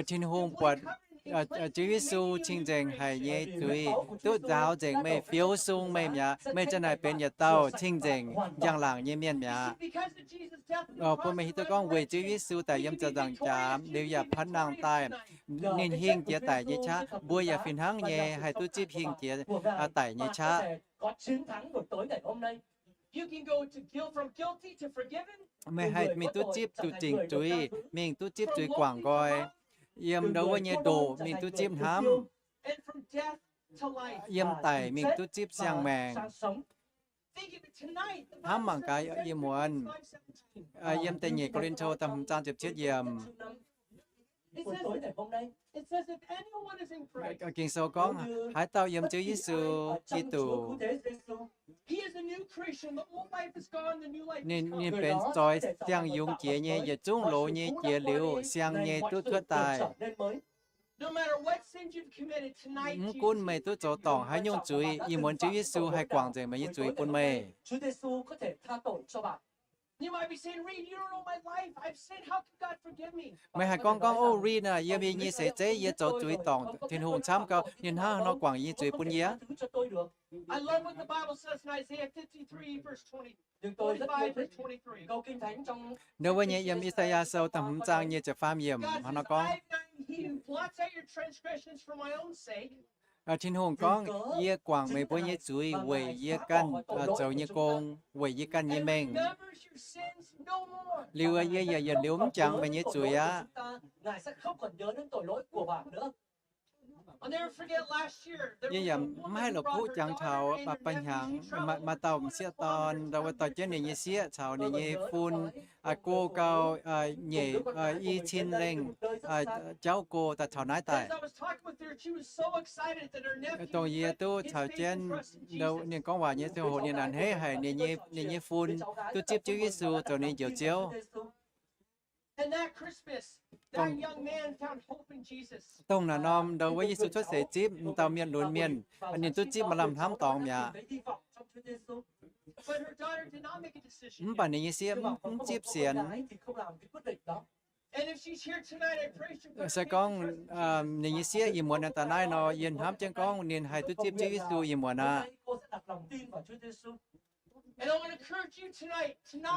Tin-Hungh buatc Ziouv Yesu cing-nzengc haic nyei zuiz duqv nzaaux nzengc meih, fioux sung meih mi'aqv. Meih ziang naaic benx yietc dauh cing-nzengc njang-laangc nyei mienh mi'aqv. Bun meih hiuv duqv gorngv weic Ziouv Yesu daic yiem ziepc nzaangc jaax liuz yaac panh nangh daaih, ninh hingh jiex daic nyei qaqv, mbuo yaac fih hnangv nyei haih duqv zipv hingh jiex daic nyei qaqv. Meih haih mingh duqv zipv zuqc dingc zuiz, mingh duqv zipv zuiz guangc nqoi, yiem ndo wuov nyei ndoqc mingh duqv zipv hnamv, yiem daic mingh duqv zipv siang-maengc. Hnamv mangc gaax ih muonz, yiem da'nyeic Ko^lin^to da'hmz zaang ziepc cietv yiemc. Ging-Sou gorngv, haaix dauh yiem Ziouv Yesu Giduc, ninh benx zoix siang-yungz jiex nyei, yietc zungv loz nyei jiex liuz, siang nyei duqv cuotv daaih. Mv gunv meih duqv zoux dorngc haaix nyungc zuiz, ih muonz Ziouv Yesu haih guangc nzengc meih nyei zuiz bun meih. Meih haih gorngv gorngv, Ov, Reed aah, yie mingh nyei seix zeiv yie zoux zuiz dorngc Tin-Hungh camv gau, ninh hnangv haaix nor guangc yie nyei zuiz bun yie? Ndo wuov nyei yiem I^saa^yaa Sou da'hmz zaang nyic ziepc faam yiemc hnangv nor gorngv, Tin-Hungh gorngv, Yie guangc meih mbuo nyei zuiz weic yie ganh zoux nyei gong, weic yie ganh nyei mengh. Liuz yie yaac yietc liuz mv jangx meih nyei zuiz aqv. Yie yaac mv haih la'kuqv jangx taux ba'hnyangx maaih dauh m'sieqv dorn, ndau wuov dorh jienv ninh nyei sieqv caux ninh nyei fun go gau nyeic i cin lengh jauv go daaih taux naaiv daaih. Dongh yie duqv caux jienv ninh gorngv waac nyei ziangh hoc, ninh a'hneiv haic ninh nyei fun duqv zipv Ziouv Yesu zoux ninh njoux Ziouv. Dongh naaic norm ndau wuov Yesu cuotv seix zipv m'dauh mienh lunx mienh, ninh duqv zipv maaih lamh hnamv dorngx mi'aqv. Mv baac ninh nyei sieqv mv zipv sienx. Se gorngv ninh nyei sieqv ih muonz daaih naaiv nor, yie hnamv jienv gorngv ninh haih duqv zipv Ziouv Yesu ih muonz aqv.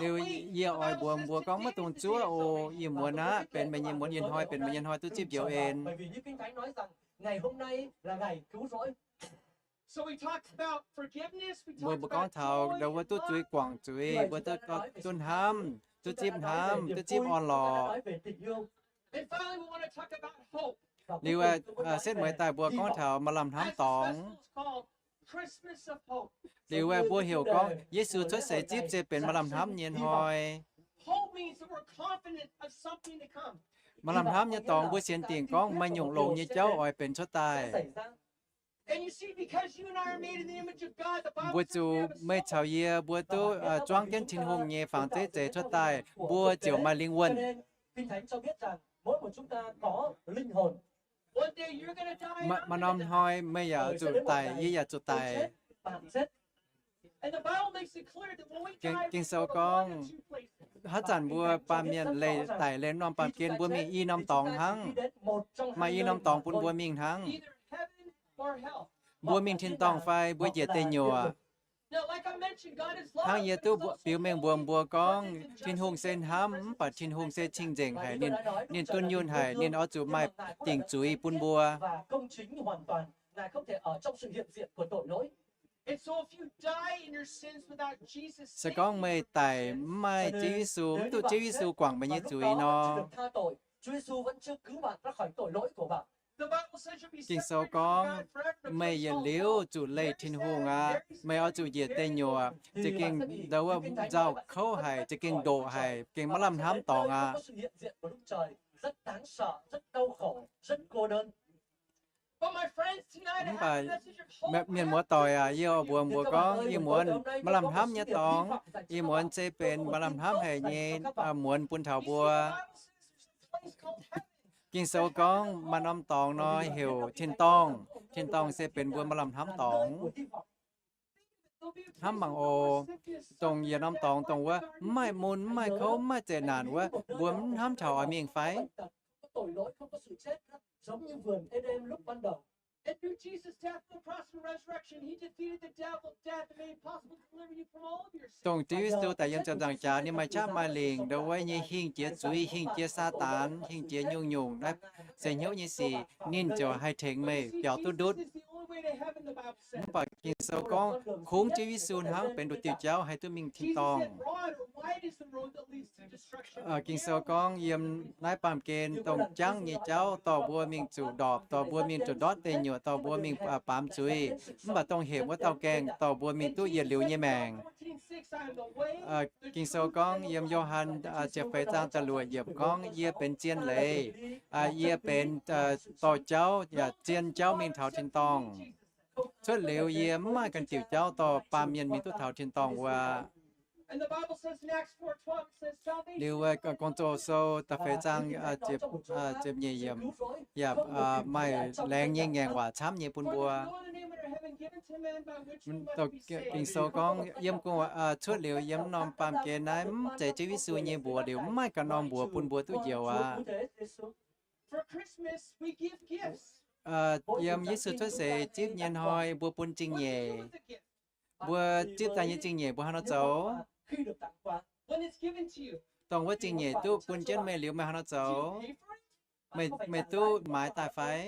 Liuz yie oix mbuox mbuo gorngv maiv dungx zuov oc. Ih muonz aqv benx meih nyei muonz, ih hnoi benx meih nyei hnoi duqv zipv njoux en. Mbuo, mbuo gorngv taux ndau wuov duqv zuiz guangc zuiz, mbuo duqv hnamv, duqv zipv hnamv, duqv zipv orn-lorqc. Liuz setv mueiz daaih mbuo gorngv taux maaih lamh hnamv dorngx. Liuz mbuo heuc gorngv Yesu cuotv seix zipv se benx maaih lamh hnamv nyei hnoi. Maaih lamh hnamv nyei dorngx mbuo sienx dingc gorngv maaih nyungc longx nyei jauv oix benx cuotv daaih. Mbuo zuqc, meih caux yie mbuo duqv zuangv jienv Tin-Hungh nyei fangx zeiv zeiz cuotv daaih, mbuo ziouc maaih lingh wuonh. Maaih norm hnoi meih yaac zuqc daic, yie yaac zuqc daic. Ging-Sou gorngv, haaix zanc mbuo baamh mienh leih daic leih norm baamh gen, mbuo mingh i norm dorngx hnangv. Maaih i norm dorngx bun mbuo mingh hnangv. Mbuo mingh tin-dorngh fai mbuo njiec deic nyuoqc. Hnangv yie duqv biux mengh mbuox mbuo gorngv, Tin-Hungh se hnamv, mv baac Tin-Hungh se cing-nzengc haic, ninh dunh yunh haic, ninh oix zuqc maaih dingc zuiz bun mbuo. Se gorngv meih daic mv maaih Ziouv Yesu, mv duqv Ziouv Yesu guangc meih nyei zuiz nor, Ging-Sou gorngv, meih yietc liuz zuqc leih Tin-Hungh aqv. Meih oix zuqc njiec deic nyuoqc, za'gengh ndau wuov nzauh kouv haic, za'gengh ndoqc haic, gengh maiv lamh hnamv dorngx aqv. Mv baac mienh muoz-doic aac, yie oix mbuox mbuo gorngv, ih muonz maaih lamh hnamv nyei dorngx, ih muonz se benx maaih lamh hnamv haic nyei muonz bun taux mbuo. Ging-Sou gorngv maaih norm dorngx nor heuc tin-dorngh. Tin-dorngh se benx mbuo maaih lamh hnamv dorngx. Hnamv mangc oc, dongh yietc norm dorngx dongh wuov mv maaih mun, mv maaih kouv, mv maaih zeqc naanc wuov, mbuo mv hnamv taux oix mingh fai? Dongh Ziouv Yesu daaih yiem ziepc nzaangc jaax, ninh maaih qaqv maaih lingc, ndau wuov nyei hingh jiex zuiz, hingh jiex Saadaan, hingh jiex nyungc-nyungc naaiv seix hnyouv nyei sic, ninh ziouc haih tengx meih biaux duqv ndutv. Mv baac Ging-Sou gorngv kungx Ziouv Yesu hnangv benx nduqc diuh jauv haih duqv mingh tin-dorngh. Ging-Sou gorngv yiem naaiv baamh gen dongh jangv nyei jauv dorh mbuo mingh zuqc ndorpc, dorh mbuo mingh zuqc ndortv deic nyuoqc, dorh mbuo mingh baamz zuiz. Mv baac dongh hepc wuov dauh gaengh dorh mbuo mingh duqv yietc liuz nyei maengc. Ging-Sou gorngv yiem Yo^han ziepc feix zaang da'luoqc yiemc gorngv, yie benx zien leiz, yie benx dorh jauv yaac zien jauv mingh taux tin-dorngh. Cuotv liuz yie mv maaih ganh diuc jauv dorh baamh mienh mingh duqv taux tin-dorngh wuov. Liuz Gong-Zoh Sou da'feix zaang ziepc nyeic yiemc yaac maaih laengz nyei ngaengc waac camv nyei bun mbuo. Ging-Sou gorngv yiem cuotv liuz yiem norm baamh gen naaiv mv zeiz Ziouv Yesu nyei mbuox liuz, mv maaih ganh norm mbuox bun mbuo duqv njoux aqv. Yiem Yesu cuotv seix zipv nyei hnoi mbuo bun zingh nyeic. Mbuo zipv daaih nyei zingh nyeic mbuo haaix nor zoux? Dongh wuov zingh nyeic duqv bun jienv meih liuz meih haaix nor zoux? Meih duqv maaiz daaih fai?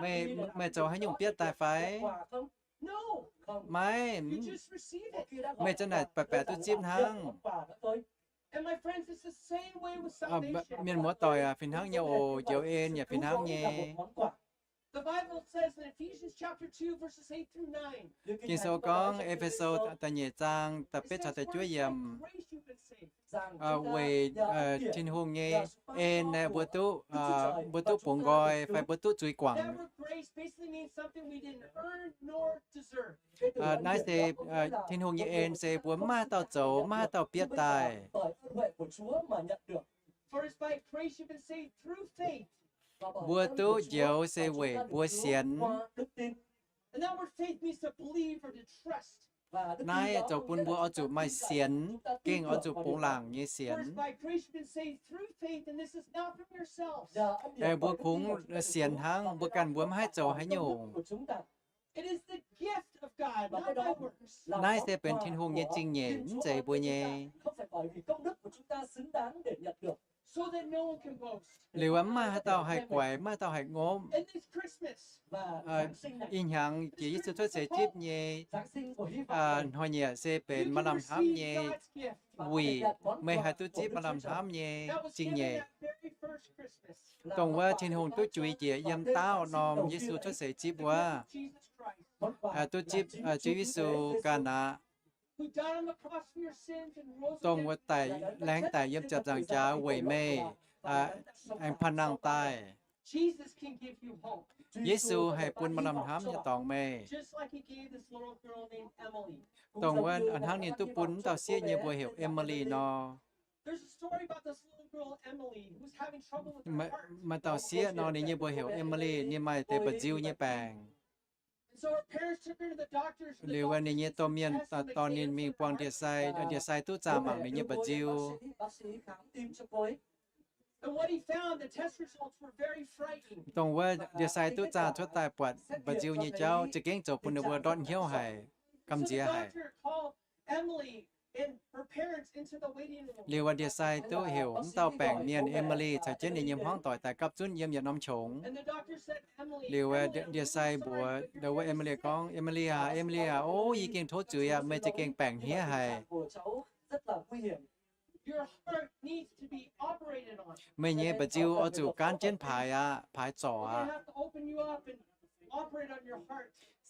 Meih zoux haaix nyungc bietv daaih fai? Maiv. Meih za'naaic baeqc baeqc duqv zipv hnangv. Mienh muoz-doic aac, fih hnangv nyei oc. Njoux en yaac fih hnangv nyei. Ging-Sou gorngv, E^fe^so da'nyeic zaang da'betv caux da'juov yiemc, weic Tin-Hungh nyei en aeqv, mbuo duqv, mbuo duqv bungx nqoi fai mbuo duqv zuiz guangc. Naaiv se Tin-Hungh nyei en se mbuo maiv haaix dauh zoux, maiv haaix dauh bietv daaih. Mbuo duqv njoux se weic mbuo sienx. Naaiv zoux bun mbuo oix zuqc maaih sienx, gengh oix zuqc bungx laangc nyei sienx. Mbuo kungx sienx hnangv, mbuo ganh mbuo maiv haih zoux haaix nyungc. Naaiv se benx Tin-Hungh nyei zingh nyeic, mv zeiz mbuo nyei. Liuz maiv maaih haaix dauh haih guaix, maiv maaih haaix dauh haih ngopv. Ih hnyangx jiex Yesu cuotv seix zipv nyei hnoi-nyieqc se benx maaih lamh hnamv nyei wuic. Meih haih duqv zipv maaih lamh hnamv nyei zingh nyeic, dongh wuov Tin-Hungh duqv juix njiec yiem daauh norm Yesu cuotv seix zipv wuov. duqv zipv Ziouv Yesu ganh aqv, dongh wuov daaih laengz daic yiem ziepc nzaangc jaax weic meih, aengx panh nangh daaih. Yesu haih bun maaih lamh hnamv nyei dorngx meih, dongh wuov hnangv ninh duqv bun wuov dauh sieqv nyei mbuox heuc Emily nor. Maaih dauh sieqv nor, ninh nyei mbuox heuc Emily, ninh maaih deix mba'nziu nyei baengc. Liuz ninh nyei domh mienh dorh ninh mingh buangh ndie-sai. Ndie-sai duqv zaah mangc ninh nyei mba'nziu. Dongh wuov ndie-sai duqv zaah cuotv daaih buatc mba'nziu nyei jauv za'gengh zoux bun ninh mbuo ndortv hnyouv haic, gamh nziex haic. Liuz ndie-sai duqv heuc wuov dauh baengc mienh Emily caux jienv ninh nyei hmuangv doic daaih gapv zunv yiem yietc norm qongx. Liuz ndie-sai mbuox ndau wuov Emily gorngv, Emily aac, Emily aac, o, yie gengh tov zuiz aqv. Meih za'gengh baengc hniev haic. Meih nyei mba'nziu oix zuqc gaanv jienv paaix aqv, paaix zorc aqv.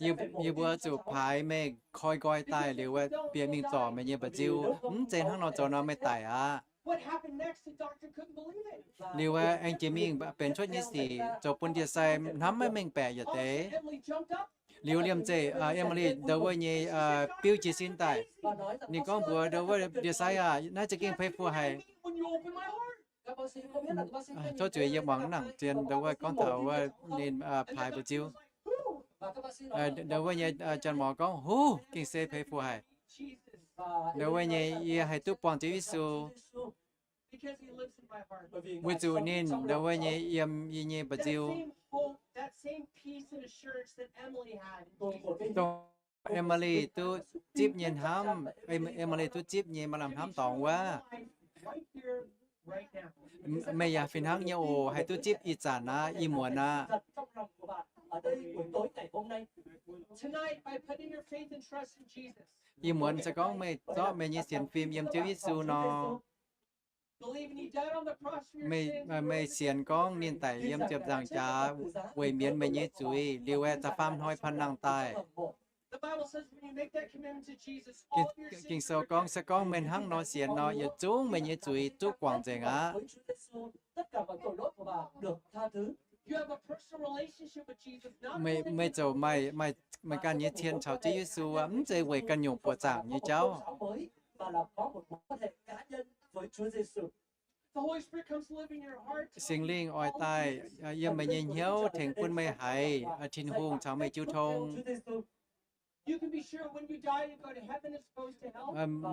Yie mbuo zuqc paaix meih koi nqoi daaih liuz bieqc mingh zorc meih nyei mba'nziu. Mv zeiz hnangv nor zoux nor meih daic aqv. Liuz aengx jiex mingh benx cuotv nyei sic zoux bun ndie-sai hnamv maiv mengh baeqc yietc deix. Liuz liemh zeih Emily ndau wuov nyei biuv jiez sin daaih. Ninh gorngv mbuox ndau wuov ndie-sai aac, naaiv za'gengh peix fuqv haic. Tov zuiz yie muangx nangc zien ndau wuov gorngv taux wuov ninh paaix mba'nziu. Ndau wuov nyei janx-mor gorngv, huv, gengh se peix fuqv haic. Ndau wuov nyei yie haih duqv buangh Ziouv Yesu, weic zuqc ninh ndau wuov nyei yiem yie nyei mba'nziu. Dongh Emily duqv zipv nyei hnamv, Emily duqv zipv nyei maaih lamh hnamv dorngx wuov, meih yaac fih hnangv nyei oc, haih duqv zipv ih zanc aqv, ih muonz aqv. Ih muonz se gorngv meih zorqv meih nyei sienx fim yiem Ziouv Yesu nor, meih sienx gorngv ninh daic yiem ziepc nzaangc jaax weic mienz meih nyei zuiz, liuz aeqv, da'faam hnoi panh nangh daaih. Ging-Sou gorngv, se gorngv meih hnangv nor sienx nor, yietc zungv meih nyei zuiz duqv guangc nzengc aqv. Meih, meih ziouc maaih, maaih ganh nyei cien caux Ziouv Yesu aqv, mv zeiz weic ganh nyungc buoqc zaangc nyei jauv. Singx Lingh oix daaih yiem meih nyei hnyouv tengx bun meih haiz Tin-Hungh caux meih jiu tong.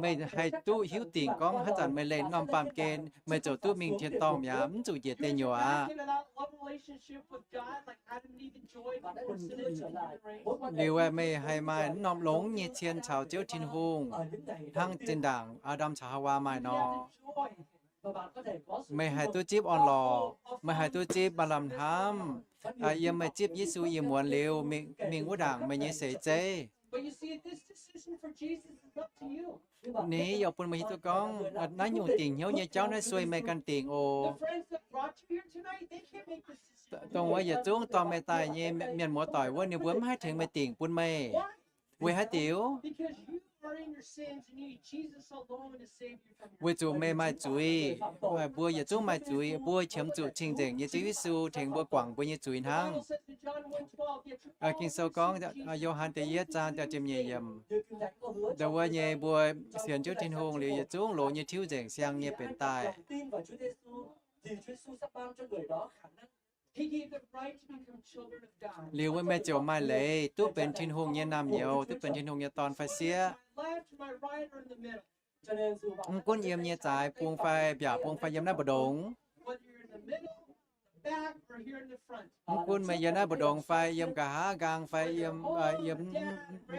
Meih haih duqv hiuv dingc gorngv haaix zanc meih leih norm baamh gen, meih ziouc duqv mingh tin-dorngh mi'aqv, mv zuqc njiec deic nyuoqc aqv. Liuz meih haih maaih norm longx nyei cien caux Ziouv Tin-Hungh, hnangv zinh ndaangc Aa^ndam caux Haawaa maaih nor. Meih haih duqv zipv orn-lorqc, meih haih duqv zipv maaih lamh hnamv yiem meih zipv Yesu ih muonz liuz mingh wuov ndaangc meih nyei seix zeiv. Ninh yaac bun meih hiuv duqv gorngv naaiv nyungc dingc hnyouv nyei jauv naaiv sueih meih ganh dingc oc. Dongh wuov yietc zungv dorh meih daaih nyei mienh muoz-doic wuov, ninh mbuo mv haih tengx meih dingc bun meih. Weic haaix diuc? Weic zuqc meih maaih zuiz. Mbuo yietc zungv maaih zuiz, mbuo qiemx zuqc cing-nzengc nyei Ziouv Yesu tengx mbuo guangc mbuo nyei zuiz hnangv. Ging-Sou gorngv, Yo^han da'yietv zaang da'ziepc nyeic yiemc, ndau wuov nyei mbuo sienx Ziouv Tin-Hungh liuz yietc zungv loz nyei tiuv nzengc siang nyei benx daaih. Liuz meih ziouc maaih leiz duqv benx Tin-Hungh nyei naamh nyouz, duqv benx Tin-Hungh nyei dorn fai sieqv. Mv gunv yiem nyei zaaix bung fai mbiaauc bung fai yiem naaiv mbu'ndongx, mv gunv meih yiem naaiv mbu'ndongx fai yiem nqa'haav nqaang fai yiem, yiem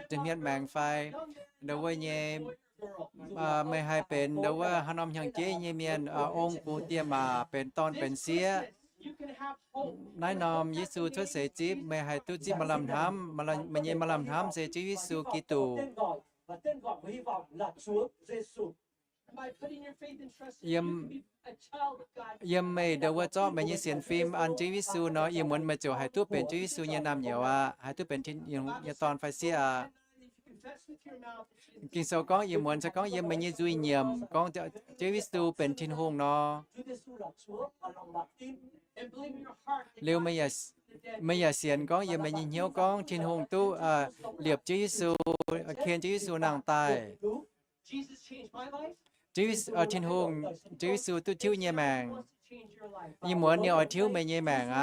zinh hmien maengx fai, ndau wuov nyei, meih haih benx ndau wuov haaix norm hnyangx-jeiv nyei mienh, ong, bungx, diex, maac, benx dorn benx sieqv. Naaiv norm Yesu cuotv seix zipv, meih haih duqv zipv maaih lamh hnamv. Meih nyei maaih lamh hnamv se Ziouv Yesu Giduc. Yiem, yiem meih ndongc wuov zorqv meih nyei sienx fim an Ziouv Yesu nor, ih muonz meih ziouc haih duqv benx Ziouv Yesu nyei naamh nyouz aqv, haih duqv benx Tin-Hungh nyei dorn fai sieqv aqv. Ging-Sou gorngv, ih muonz se gorngv yiem meih nyei nzuih nyiemc gorngv Ziouv Yesu benx Tin-Hungh nor, liuz meih yaac sienx gorngv yiem meih nyei hnyouv gorngv Tin-Hungh duqv liepc Ziouv Yesu, ken Ziouv Yesu nangh daaih. Tin-Hungh, Ziouv Yesu duqv tiuv nyei maengc. Ih muonz ninh oix tiuv meih nyei maengc aqv.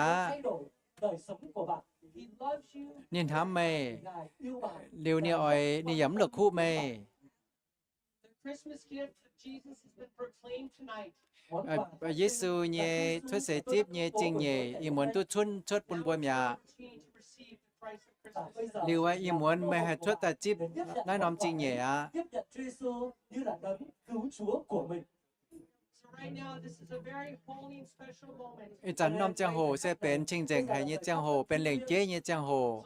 Ninh hnamv meih, liuz ninh oix, ninh yaac mv la'kuqv meih. Yesu nyei cuotv seix zipv nyei zingh nyeic ih muonz duqv cunv cuotv bun mbuo mi'aqv. Liuz ih muonz meih haih cuotv daaih zipv naaiv norm zingh nyeic aqv. Ih zanc norm ziangh hoc se benx cing-nzengc haic nyei ziangh hoc, benx lengc jeiv nyei ziangh hoc.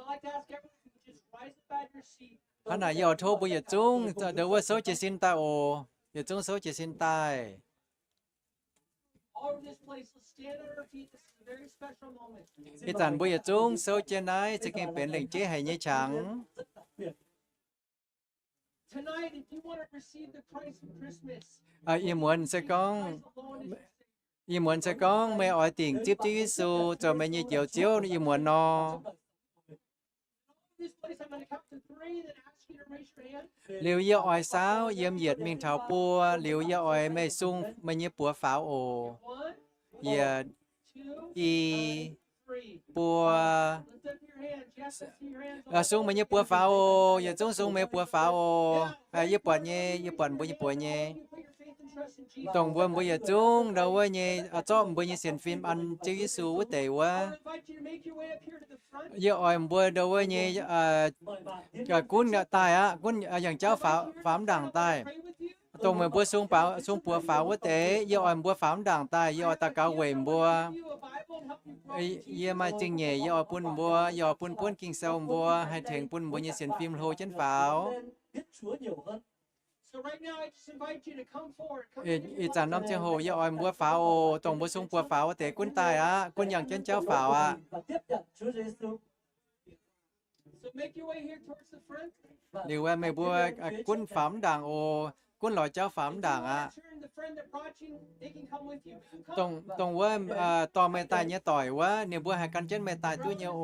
Hnangv naaic yie oix tov mbuo yietc zungv ndongc wuov souv jiez sin daaih oc. Yietc zungv souv jiez sin daaih. Ih zanc mbuo yietc zungv souv jienv naaiv za'gengh benx lengc jeiv haic nyei qangx. Ih muonz se gorngv, ih muonz se gorngv meih oix dingc zipv Ziouv Yesu zoux meih nyei Njoux Ziouv ih muonz nor, liuz yie oix saauv yiem yietc mingh taux buo, liuz yie oix meih sung meih nyei buoz faaux oc. Yietc, i, buo. Sung meih nyei buoz faaux oc. Yietc zungv sung meih nyei buoz faaux oc. Yie buatc nyei, yie buatc mbuo nyei buoz nyei. Dongh mbuo, mbuo yietc zungv ndau wuov nyei zorqv mbuo nyei sienx fim an Ziouv Yesu wuov deix wuov, yie oix mbuo ndau wuov nyei gunv daaih aqv, gunv yangh jauv faaux mv ndaangc daaih. Dongh meih mbuo sung buoz faaux wuov deix, yie oix mbuo faaux mv ndaangc daaih. Yie oix daux gaux weic mbuo. Yie maaih zingh nyeic yie oix bun mbuo, yie oix bun buonv Ging-Sou mbuo, haih tengx bun mbuo nyei sienx fim hlo jienv faaux. Ih zanc norm ziangh hoc yie oix mbuo faaux oc. Dongh mbuo sung buoz faaux wuov deix gunv daaih aqv, gunv yangh jienv jauv faaux aqv. Liuz meih mbuo gunv faaux mv ndaangc oc. Gunv lorz jauv faaux mv ndaangc aqv. Dongh wuov dorh meih daaih nyei doic wuov, ninh mbuo haih gan jienv meih daaih duqv nyei oc.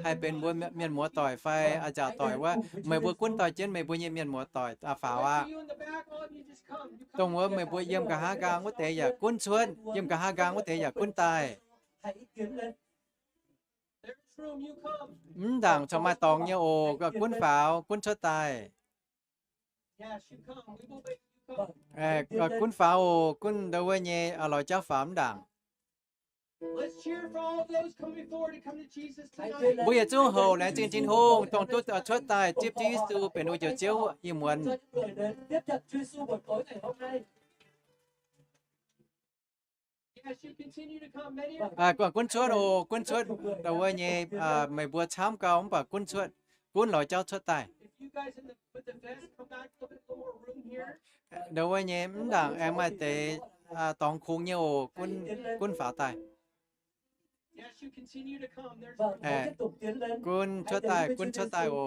Haih benx mbuo mienh muoz doic fai a'nziaauc doic wuov, meih mbuo gunv dorh jienv meih mbuo nyei mienh muoz doic faaux aqv. Dongh wuov meih mbuo yiem nqa'haav nqaang wuov deix yaac gunv cuotv, yiem nqa'haav nqaang wuov deix yaac gunv daaih. Mv ndaangc corc maaih dorngx nyei oc. Gunv faaux, gunv cuotv daaih. Gunv faaux oc. Gunv ndau wuov nyei lorz jauv faaux mv ndaangc. Mbuo yietc zungv houc laengz zingh Tin-Hungh dongh duqv cuotv daaih zipv Ziouv Yesu benx wuov njoux Ziouv ih muonz. Gunv cuotv oc. Gunv cuotv ndau wuov nyei. Meih mbuo camv gau mv baac gunv cuotv, gunv lorz jauv cuotv daaih. Ndau wuov nyei mv ndaangc aengx maaih deix dorngx kungx nyei oc. Gunv faaux daaih. Gunv cuotv daaih, gunv cuotv daaih oc.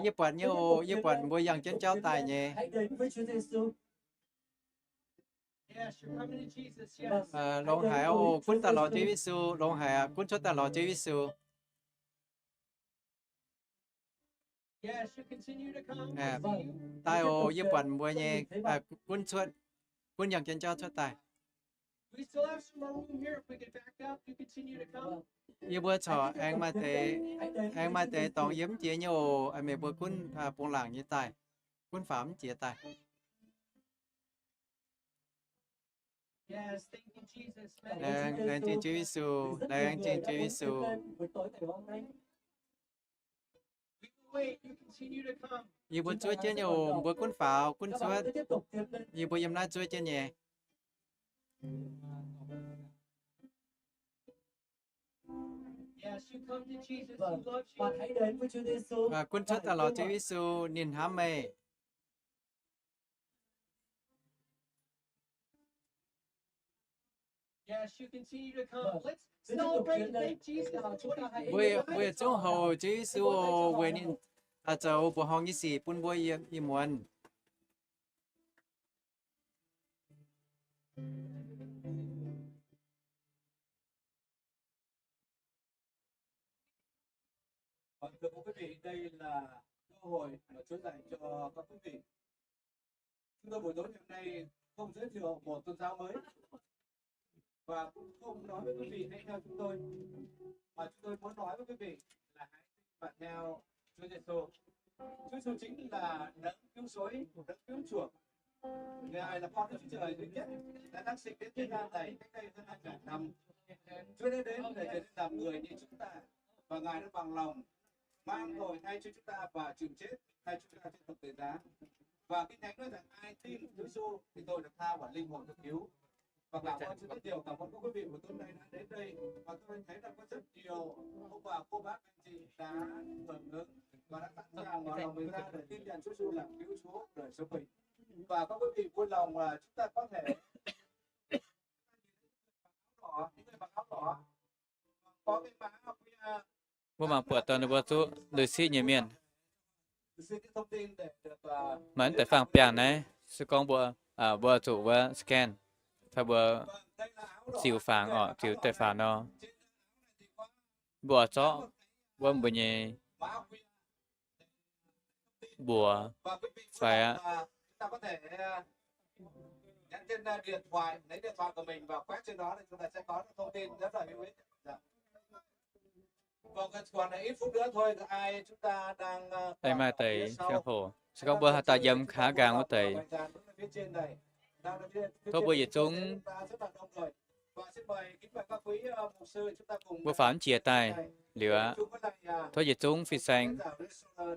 Yie buatc nyei oc. Yie buatc mbuo yangh jienv jauv daaih nyei. Longx haic oc. Gunv daaih lorz Ziouv Yesu. Longx haic aqv. Gunv cuotv daaih lorz Ziouv Yesu. Daaih oc. Yie buatc mbuo nyei gunv cuotv, gunv yangh jienv jauv cuotv daaih. Yie mbuo corc aengx maaih deix, aengx maaih deix dorngx yiem jiex nyei oc. Meih mbuo gunv bungx laangc nyei daaih, gunv faaux mv jiex daaih. Laengz zingh Ziouv Yesu. Laengz zingh Ziouv Yesu. Yie mbuo zuov jienv nyei oc. Mbuo gunv faaux, gunv cuotv. Yie mbuo yiem naaiv zuov jienv nyei. Gunv cuotv daaih lorz Ziouv Yesu, ninh hnamv meih. Mbuo, mbuo yietc zungv houx Ziouv Yesu oc, weic ninh zoux mbuoqc horngh nyei sic bun mbuo ih muonz. Vâng, thưa các quý vị, đây là cơ hội mà Chúa dành cho các quý vị. Chúng tôi buổi tối ngày hôm nay không giới thiệu một tôn giáo mới và cũng không nói với quý vị hãy theo chúng tôi, mà chúng tôi muốn nói với quý vị là hãy tin và theo Chúa Giêsu. Chúa Giêsu chính là đấng cứu rỗi, đấng cứu chuộc. Ngài là con Đức Chúa Trời duy nhất đã giáng sinh đến thế gian này cách đây hơn hai ngàn năm. Chúa đã đến để trở nên làm người như chúng ta, và Ngài đã bằng lòng mang tội thay cho chúng ta và chịu chết thay chúng ta trên thập tự giá. Và Kinh Thánh nói rằng ai tin Chúa Giêsu thì tội được tha và linh hồn được cứu. Và cảm ơn Chúa rất nhiều, cảm ơn các quý vị buổi tối nay đã đến đây. Và tôi thấy rằng có rất nhiều ông bà, cô bác, anh chị đã hưởng ứng và đã sẵn sàng mở lòng mình ra để tin nhận Chúa Giêsu làm cứu Chúa đời sống mình. Và các quý vị vui lòng là chúng ta có thể những người mặc áo đỏ, có cái mã quy a. Mbuo mangc buatc dongh ninh mbuo zuqv lùi siqv nyei mienh. Maiv deix faang biangh naaiv se gorngv mbuo, mbuo zuqc wuov scan fai mbuo ziux fangx oc, ziux deix fangx nor, mbuo oix zorqv wuov mbuo nyei mbuox fai aqv. Aengx maaih deix ziangh hoc se gorngv mbuo haaix dauh yiem kaav nqaang wuov deix, tov mbuo yietc zungv, mbuo faaux jiex daaih liuz aqv, tov yietc zungv fin-saeng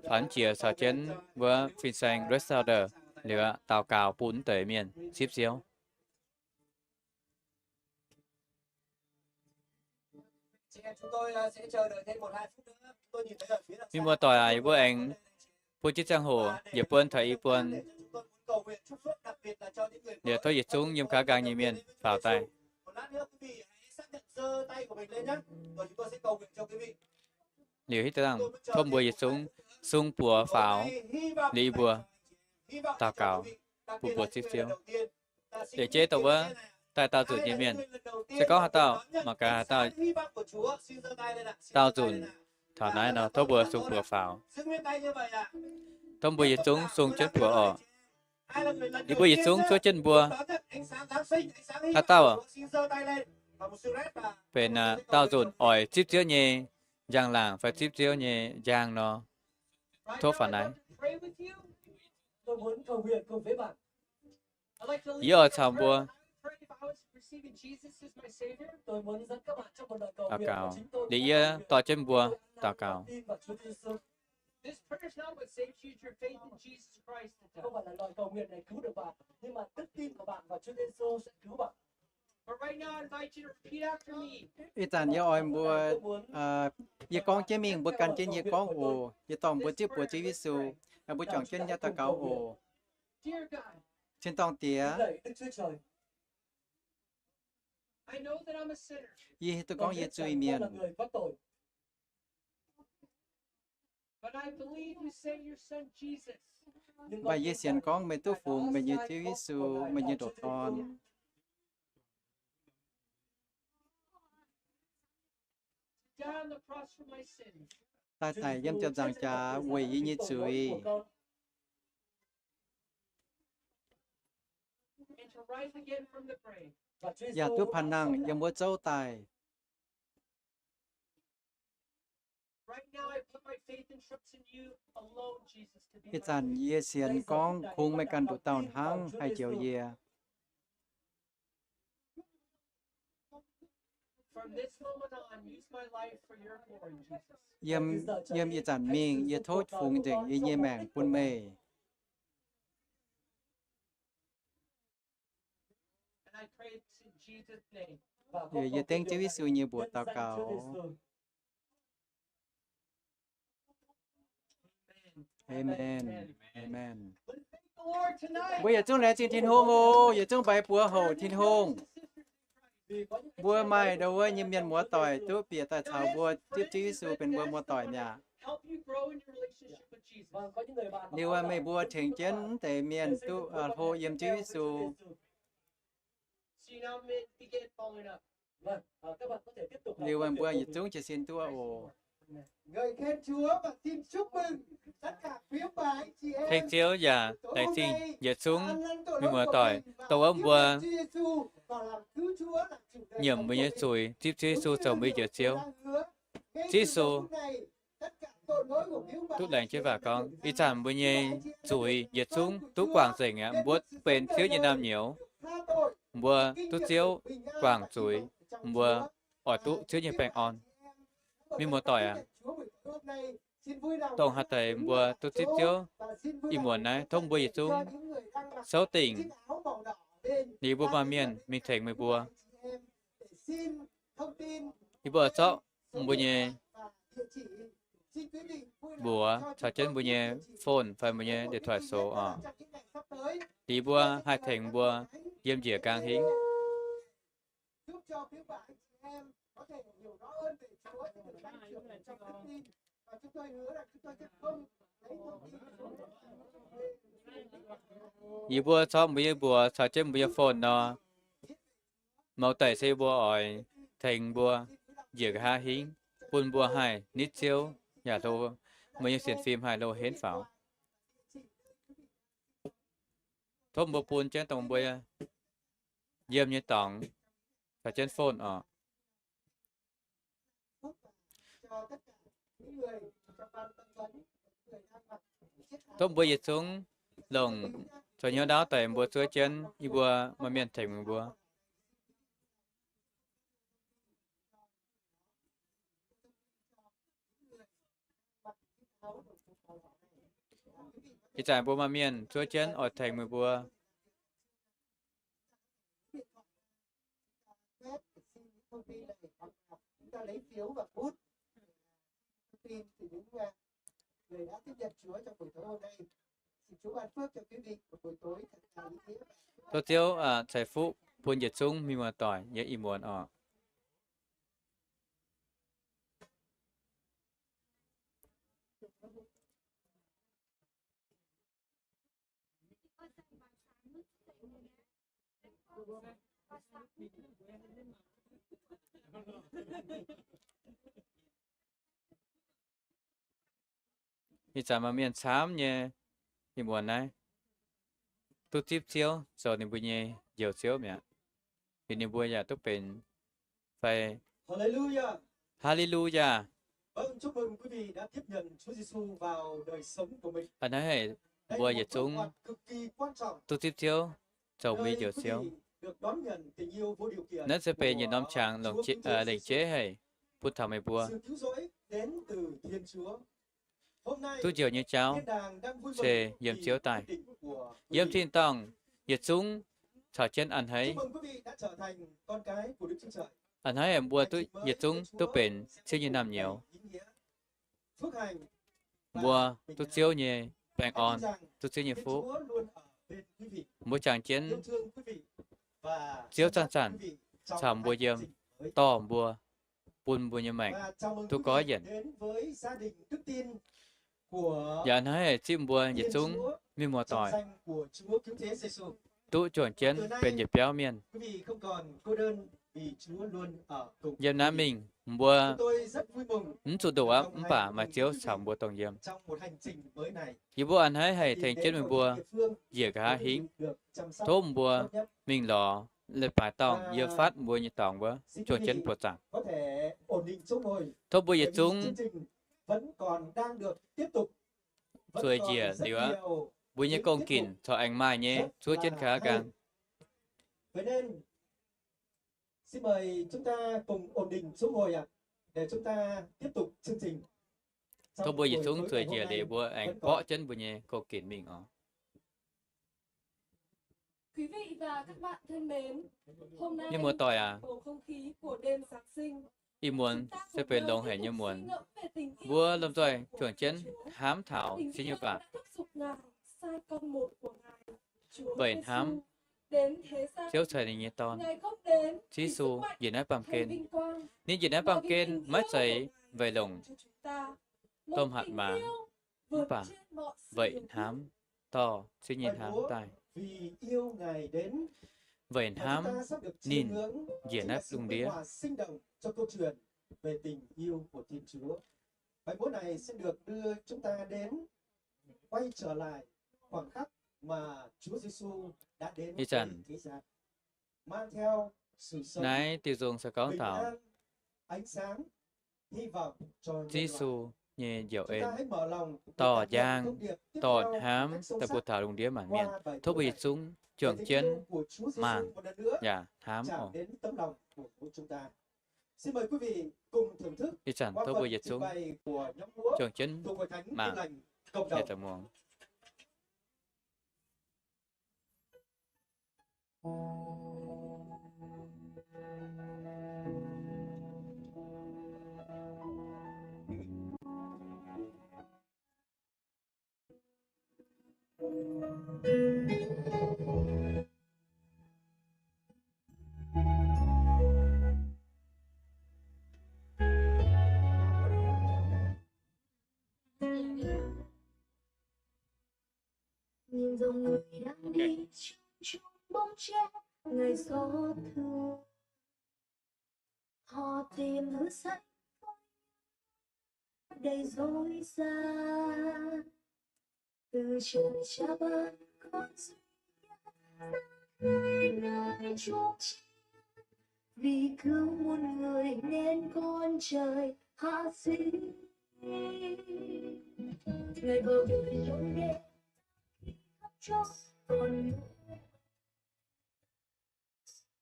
faaux jiex caux jienv wuov fin-saeng Red Shoulder liuz aqv, daux gaux bun deix mienh zipv Ziouv. Mienh muoz-doic aac, yie mbuo aengx bun jienv ziangh hoc yietc buon taux i buon. Liuz tov yietc zungv yiem kaav nqaang nyei mienh faaux daaih. Liuz hitv dangh tov mbuo yietc zungv sung buoz faaux, liuz yie mbuo daux gaux bun mbuo zipv Ziouv. Liuz jeiv dongh wuov daaih daauh nzunc nyei mienh, se gorngv haaix dauh mangc gaax haaix dauh daauh nzunc taux naaiv nor, tov mbuo sung buoz faaux. Tov mbuo yietc zungv sung jienv buoz oc. Yie mbuo yietc zungv cuotv jienv mbuo. Haaix dauh benx daauh nzunc oix zipv Ziouv nyei njang-laangc fai zipv Ziouv nyei njang nor, tov faaux naaiv. Yie oix caux mbuo daux gaux. Liuz yie dorh jienv mbuo daux gaux. Ih zanc yie oix mbuo, yie gorngv jienv mingh, mbuo gan jienv yie gorngv oc. Yie dorh mbuo zipv buoz Ziouv Yesu. Mbuo juangc jienv yie daux gaux oc. Tin-dorngh Diex, yie hiuv duqv gorngv yie zuiz-mienh. Mv baac yie sienx gorngv meih duqv fungx meih nyei Ziouv Yesu, meih nyei ndoqc Dorn, daaih daic yiem ziepc nzaangc jaax weic yie nyei zuiz, yaac duqv panh nangh yiem wuov zouv daaih. Ih zanc yie sienx gorngv kungx meih ganh nduqc dauh hnangv haih njoux yie. Yiem, yiem ih zanc mingh yie tov fungx nzengc yie nyei maengc bun meih. Yie dengv Ziouv Yesu nyei mbuox daux gaux. Amen. Amen. Mbuo yietc zungv laengz zingh Tin-Hungh oc. Yietc zungv mbaix buoz houc Tin-Hungh. Mbuo maaih ndau wuov nyei mienh muoz-doic duqv bieqc daaih caux mbuo zipv Ziouv Yesu benx mbuo muoz-doic mi'aqv. Liuz meih mbuo tengx jienv deix mienh duqv hlo yiem Ziouv Yesu. Liuz meih mbuo yietc zungv jiez sin duqv oc. Thank Ziouv yaac laengz zingh yietc zungv mienh muoz-doic, dongh wuov mbuo nyiemc mbuo nyei zuiz, zipv Ziouv Yesu zoux mbuo nyei Njoux Ziouv. Ziouv Yesu duqv laengz jienv waac gorngv, ih zanc mbuo nyei zuiz yietc zungv duqv guangc nzengc aqv. Mbuo benx Ziouv nyei naamh nyouz, mbuo duqv Ziouv guangc zuiz, mbuo oix duqv Ziouv nyei baengh orn. Mienh muoz-doic aac, dongh haaix deix mbuo duqv zipv Ziouv ih muonz naaiv, tov mbuo yietc zungv souv dingc, liuz mbuo maaih mienh mingh tengx meih mbuo. Yie mbuo zorqv mbuo nyei mbuox caux jienv mbuo nyei phone fai mbuo nyei điện thoại số oc. Liuz mbuo haih tengx mbuo yiem njiec nqaang hingv. Yie mbuo zorqv mbuo nyei mbuox caux jienv mbuo nyei phone nor, mouz deic se yie mbuo oix tengx mbuo njiec nqa'haav hingv, bun mbuo haih nitv Ziouv yaac hlo, mbuo nyei sienx fim haih hlo henv faaux. Tov mbuo bun jienv dongh mbuo yiem nyei dorngx caux jienv phone oc. Tov mbuo yietc zungv longc zoux hnyouv ndaauv deix mbuo zuov jienv, yie mbuo maaih mienh tengx meih mbuo. Ih zanc mbuo maaih mienh zuov jienv oix tengx meih mbuo. Tov Ziouv ceix fuqv bun yietc zungv mienh muoz-doic yiem ih muonz oc. Ih zanc maaih mienh camv nyei ih muonz naaiv duqv zipv Ziouv zoux ninh mbuo nyei Njoux Ziouv mi'aqv. Liuz ninh mbuo yaac duqv benx fai Haleluyaa! A'hneiv haic mbuo yietc zungv duqv zipv Ziouv zoux mbuo nyei Njoux Ziouv. Naaiv se benx yietc norm qangx lengc jeiv haic bun taux meih mbuo. Duqv njoux nyei jauv se yiem Ziouv daaih. Yiem tin-dorngh yietc zungv caux jienv a'hneiv. A'hneiv haic mbuo duqv yietc zungv duqv benx Ziouv nyei naamh nyouz. Mbuo duqv Ziouv nyei baengh orn, duqv Ziouv nyei fuqv. Mbuo jangx jienv Ziouv zanc-zanc caux mbuo yiem, dorh mbuo, bun mbuo nyei maengc duqv goiv yienc. Yaac hnangv naaiv zipv mbuo yietc zungv mienh muoz-doic duqv juangc jienv benx yietc biauv mienh. Yiem naaiv mingh mbuo mv zuqc ndoqc aqv, mv baac maaih Ziouv caux mbuo dongh yiem. Yie mbuo a'hneiv haic tengx jienv meih mbuo njiec nqa'haav hingv. Tov mbuo mingh lorz leiz-baaix dorngh yiem fatv mbuo nyei dorngx wuov juangc jienv buoqc zaangc. Tov mbuo yietc zungv zueiz njiec liuz aqv. Mbuo nyei gong-ginc corc aengx maaih nyei, zuov jienv nqa'haav nqaang. Tov mbuo yietc zungv zueiz njiec liuz mbuo aengx borqv jienv mbuo nyei gong-ginc mingh oc. Mienh muoz-doic aac, Ih muonz se benx longx haic nyei muonz. Mbuo lomh nzoih juangc jienv hnamv taux Ziouv nyei waac. Weic hnamv Ziouv ceix ninh nyei Dorn, Yesu, njiec naaiv baamh gen. Ninh njiec naaiv baamh gen maiv zeiz weic longc domh hatc maaz, mv baac weic hnamv dorh Ziouv nyei hnamv daaih. Weic hnamv ninh njiec naaiv lungh ndiev. Ih zanc naaiv diuh nzung se gorngv taux Yesu nyei njoux en, dorh njang, dorh hnamv daaih bun taux lungh ndiev maanc mienh. Tov mbuo yietc zungv juangc jienv mangc yaac hnamv oc. Ih zanc tov mbuo yietc zungv juangc jienv mangc, yietc zungv muangx. Nhìn dòng người đang đi chung chung bóng chét ngày gió thu. Họ tìm hứa hẹn với nhau đầy dối gian. Từ trời Cha ban con duy nhất ra nơi, nơi chung chia. Vì cứu muôn người nên con trời hạ sinh. Ngài vào đời trọn vẹn khắp chốn con người.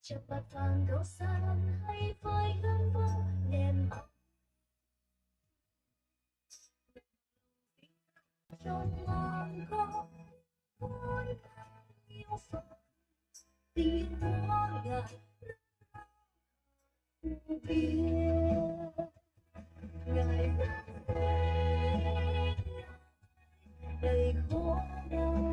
Trong bạt vàng cao sang hay phai gấm vóc đèn ấm. Trong lòng con, con bao nhiêu phần tình của Ngài. Ngài ra về đầy khổ đau.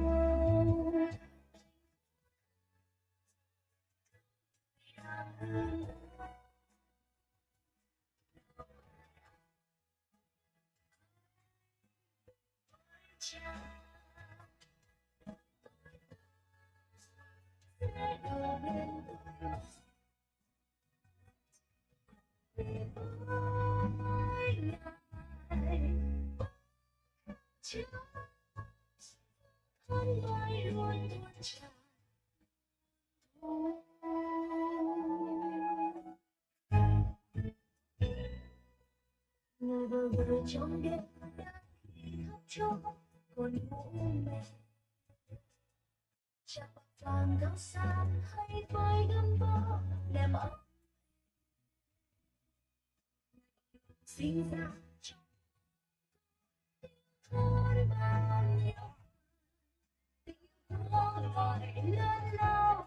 Ngài vào đời trong đêm đen khắp chốn con ngủ mê. Trong bạt vàng cao sang hay phai gấm vóc đèn ấm. Sinh ra trong con bao nhiêu tình thương gọi lớn lao.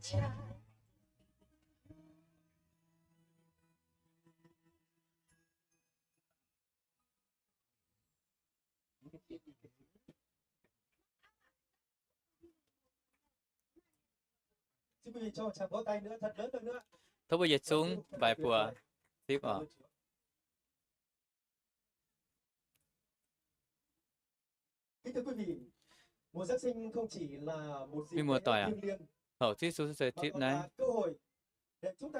Tov mbuo yietc zungv mbaih buoz zipv oc. Mienh muoz-doic aac, houc Ziouv Yesu se zipv naaiv, mv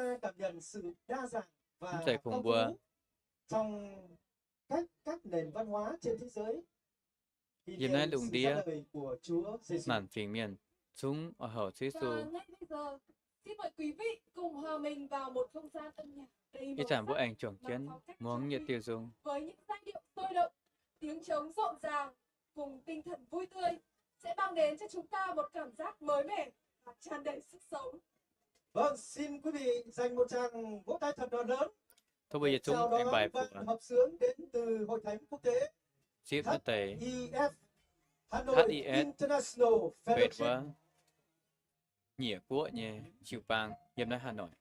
zeiz kungx mbuo. Yiem naaiv lungh ndiev, maanc fingx mienh zungv oix houc Ziouv Yesu. Ih zanc mbuo aengx juangc jienv muangx yietc diuh nzung. Tov mbuo yietc zungv aengx mbaih buoz zipv naaiv deix H I S, beiv wuov nyiec guoqv nyei jiu-baang yiem naaiv Hà Nội.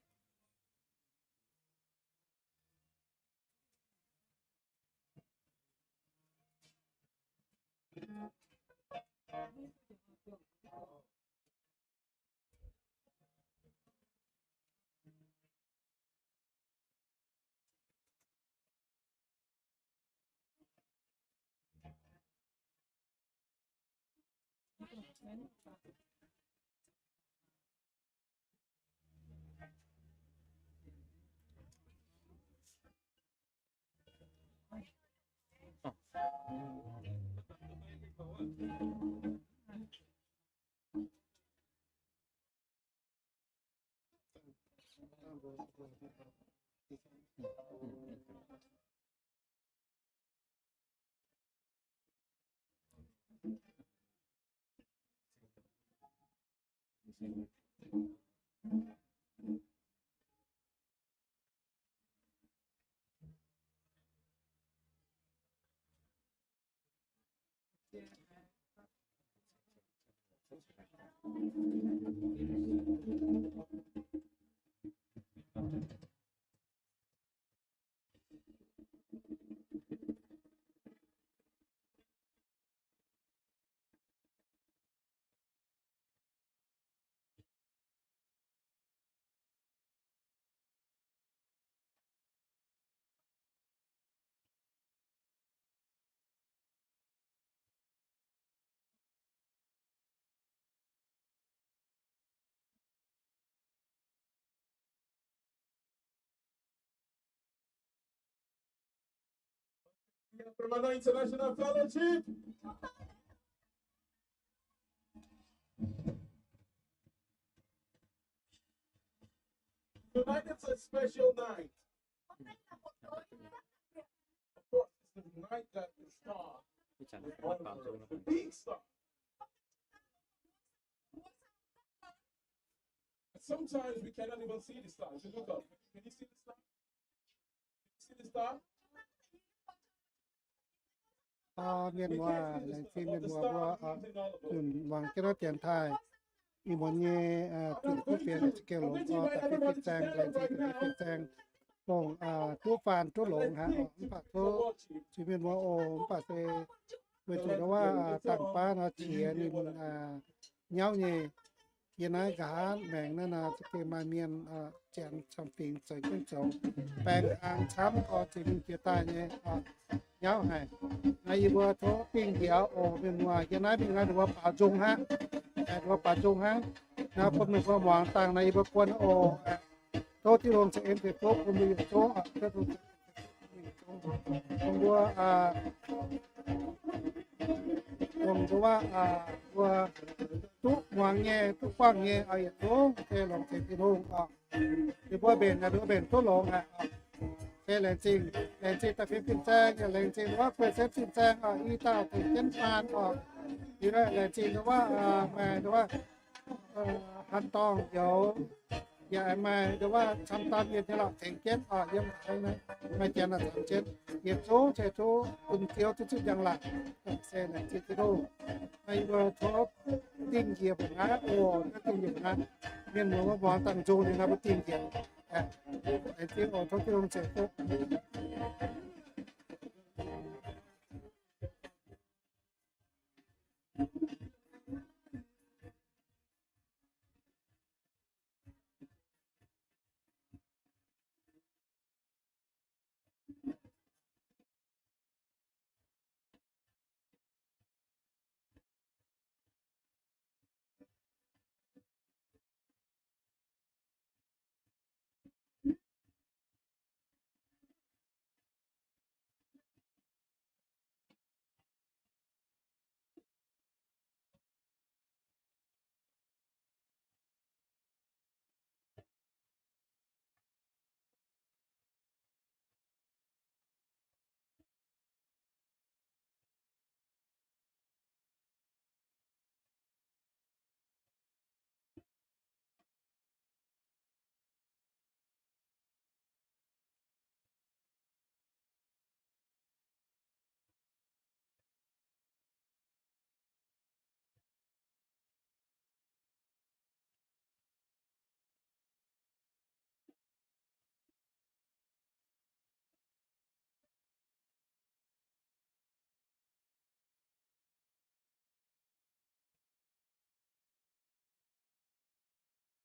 International Fellowship. Tonight is a special night. Of course, it's the night that the star was born first. The big star. Sometimes we cannot even see the star. If you look up, can you see the star? Can you see the star? Mienh muoz, laengz zingh mienh muoz mbuo, muangx jienv naaiv dienx taaih. Ih muonz nyei, aa, Tin-Hungh kuv fienx, za'gengh longx gorx, da'feix fin-saeng, laengz zingh da'feix fin-saeng, dongh, aa, duqv faanh duqv longx haic oc. Mv baac tov zuiz mienh muoz oc, mv baac se weic zuqc ndau wuov, aa, dangh baav nor qiex ninh, aa, nyauv nyei. Yie naaiv nqa'haav maengx naaiv nor, za'gengh maaih mienh, aa, janx camv-fingx zoux jienv zoux, baeng kang camv gorx, za'gengh mingh jiex daaih nyei, aa, nyauv haic. Naaiv yie mbuo tov dingh njiec oc, mienh muoz. Yie naaiv mingh naaiv ndongc wuov baaux nzung hnangv, ndongc wuov baaux nzung hnangv. Naaiv bun mienh mbuo muangx dangh naaiv yie mbuo guon oc. Tov Tin-Hungh ceix en ceix fuqv bun mbuo yietc zungv oc. Dongh mbuo, aa, dongh mbuo, aa, mbuo duqv muangx nyei, duqv buangh nyei, aa, yietc zungv se longx ceix Tin-Hungh oc. Ninh mbuo mbenc, ninh mbuo mbenc duqv longx aqv oc. Se laengz zingh, laengz zingh da'feix fin-saeng, yaac laengz zingh wuov guei setv fin-saeng oc, i dauh tengx jienv faan oc. Liuz laengz zingh wuov, aa, maaih wuov, aa, han dorngh youz, yaac maaih wuov camv-dorn mienh nyei lorqc tengx jienv oc, yiem naaiv maaih janx oc camv jienv. Yietc zungv se tov bun Ziouv duqv zipv njang-laangc, se laengz zingh Tin-Hungh. Naaiv yie mbuo tov dingh njiec mbuo naaiv oc, tov dingh njiec mbuo naaiv. Mienh muoz mbuo mbuangz dangh nzung ninh naaiv mbuo dingh njiec. Tov Tin-Hungh ceix fuqv.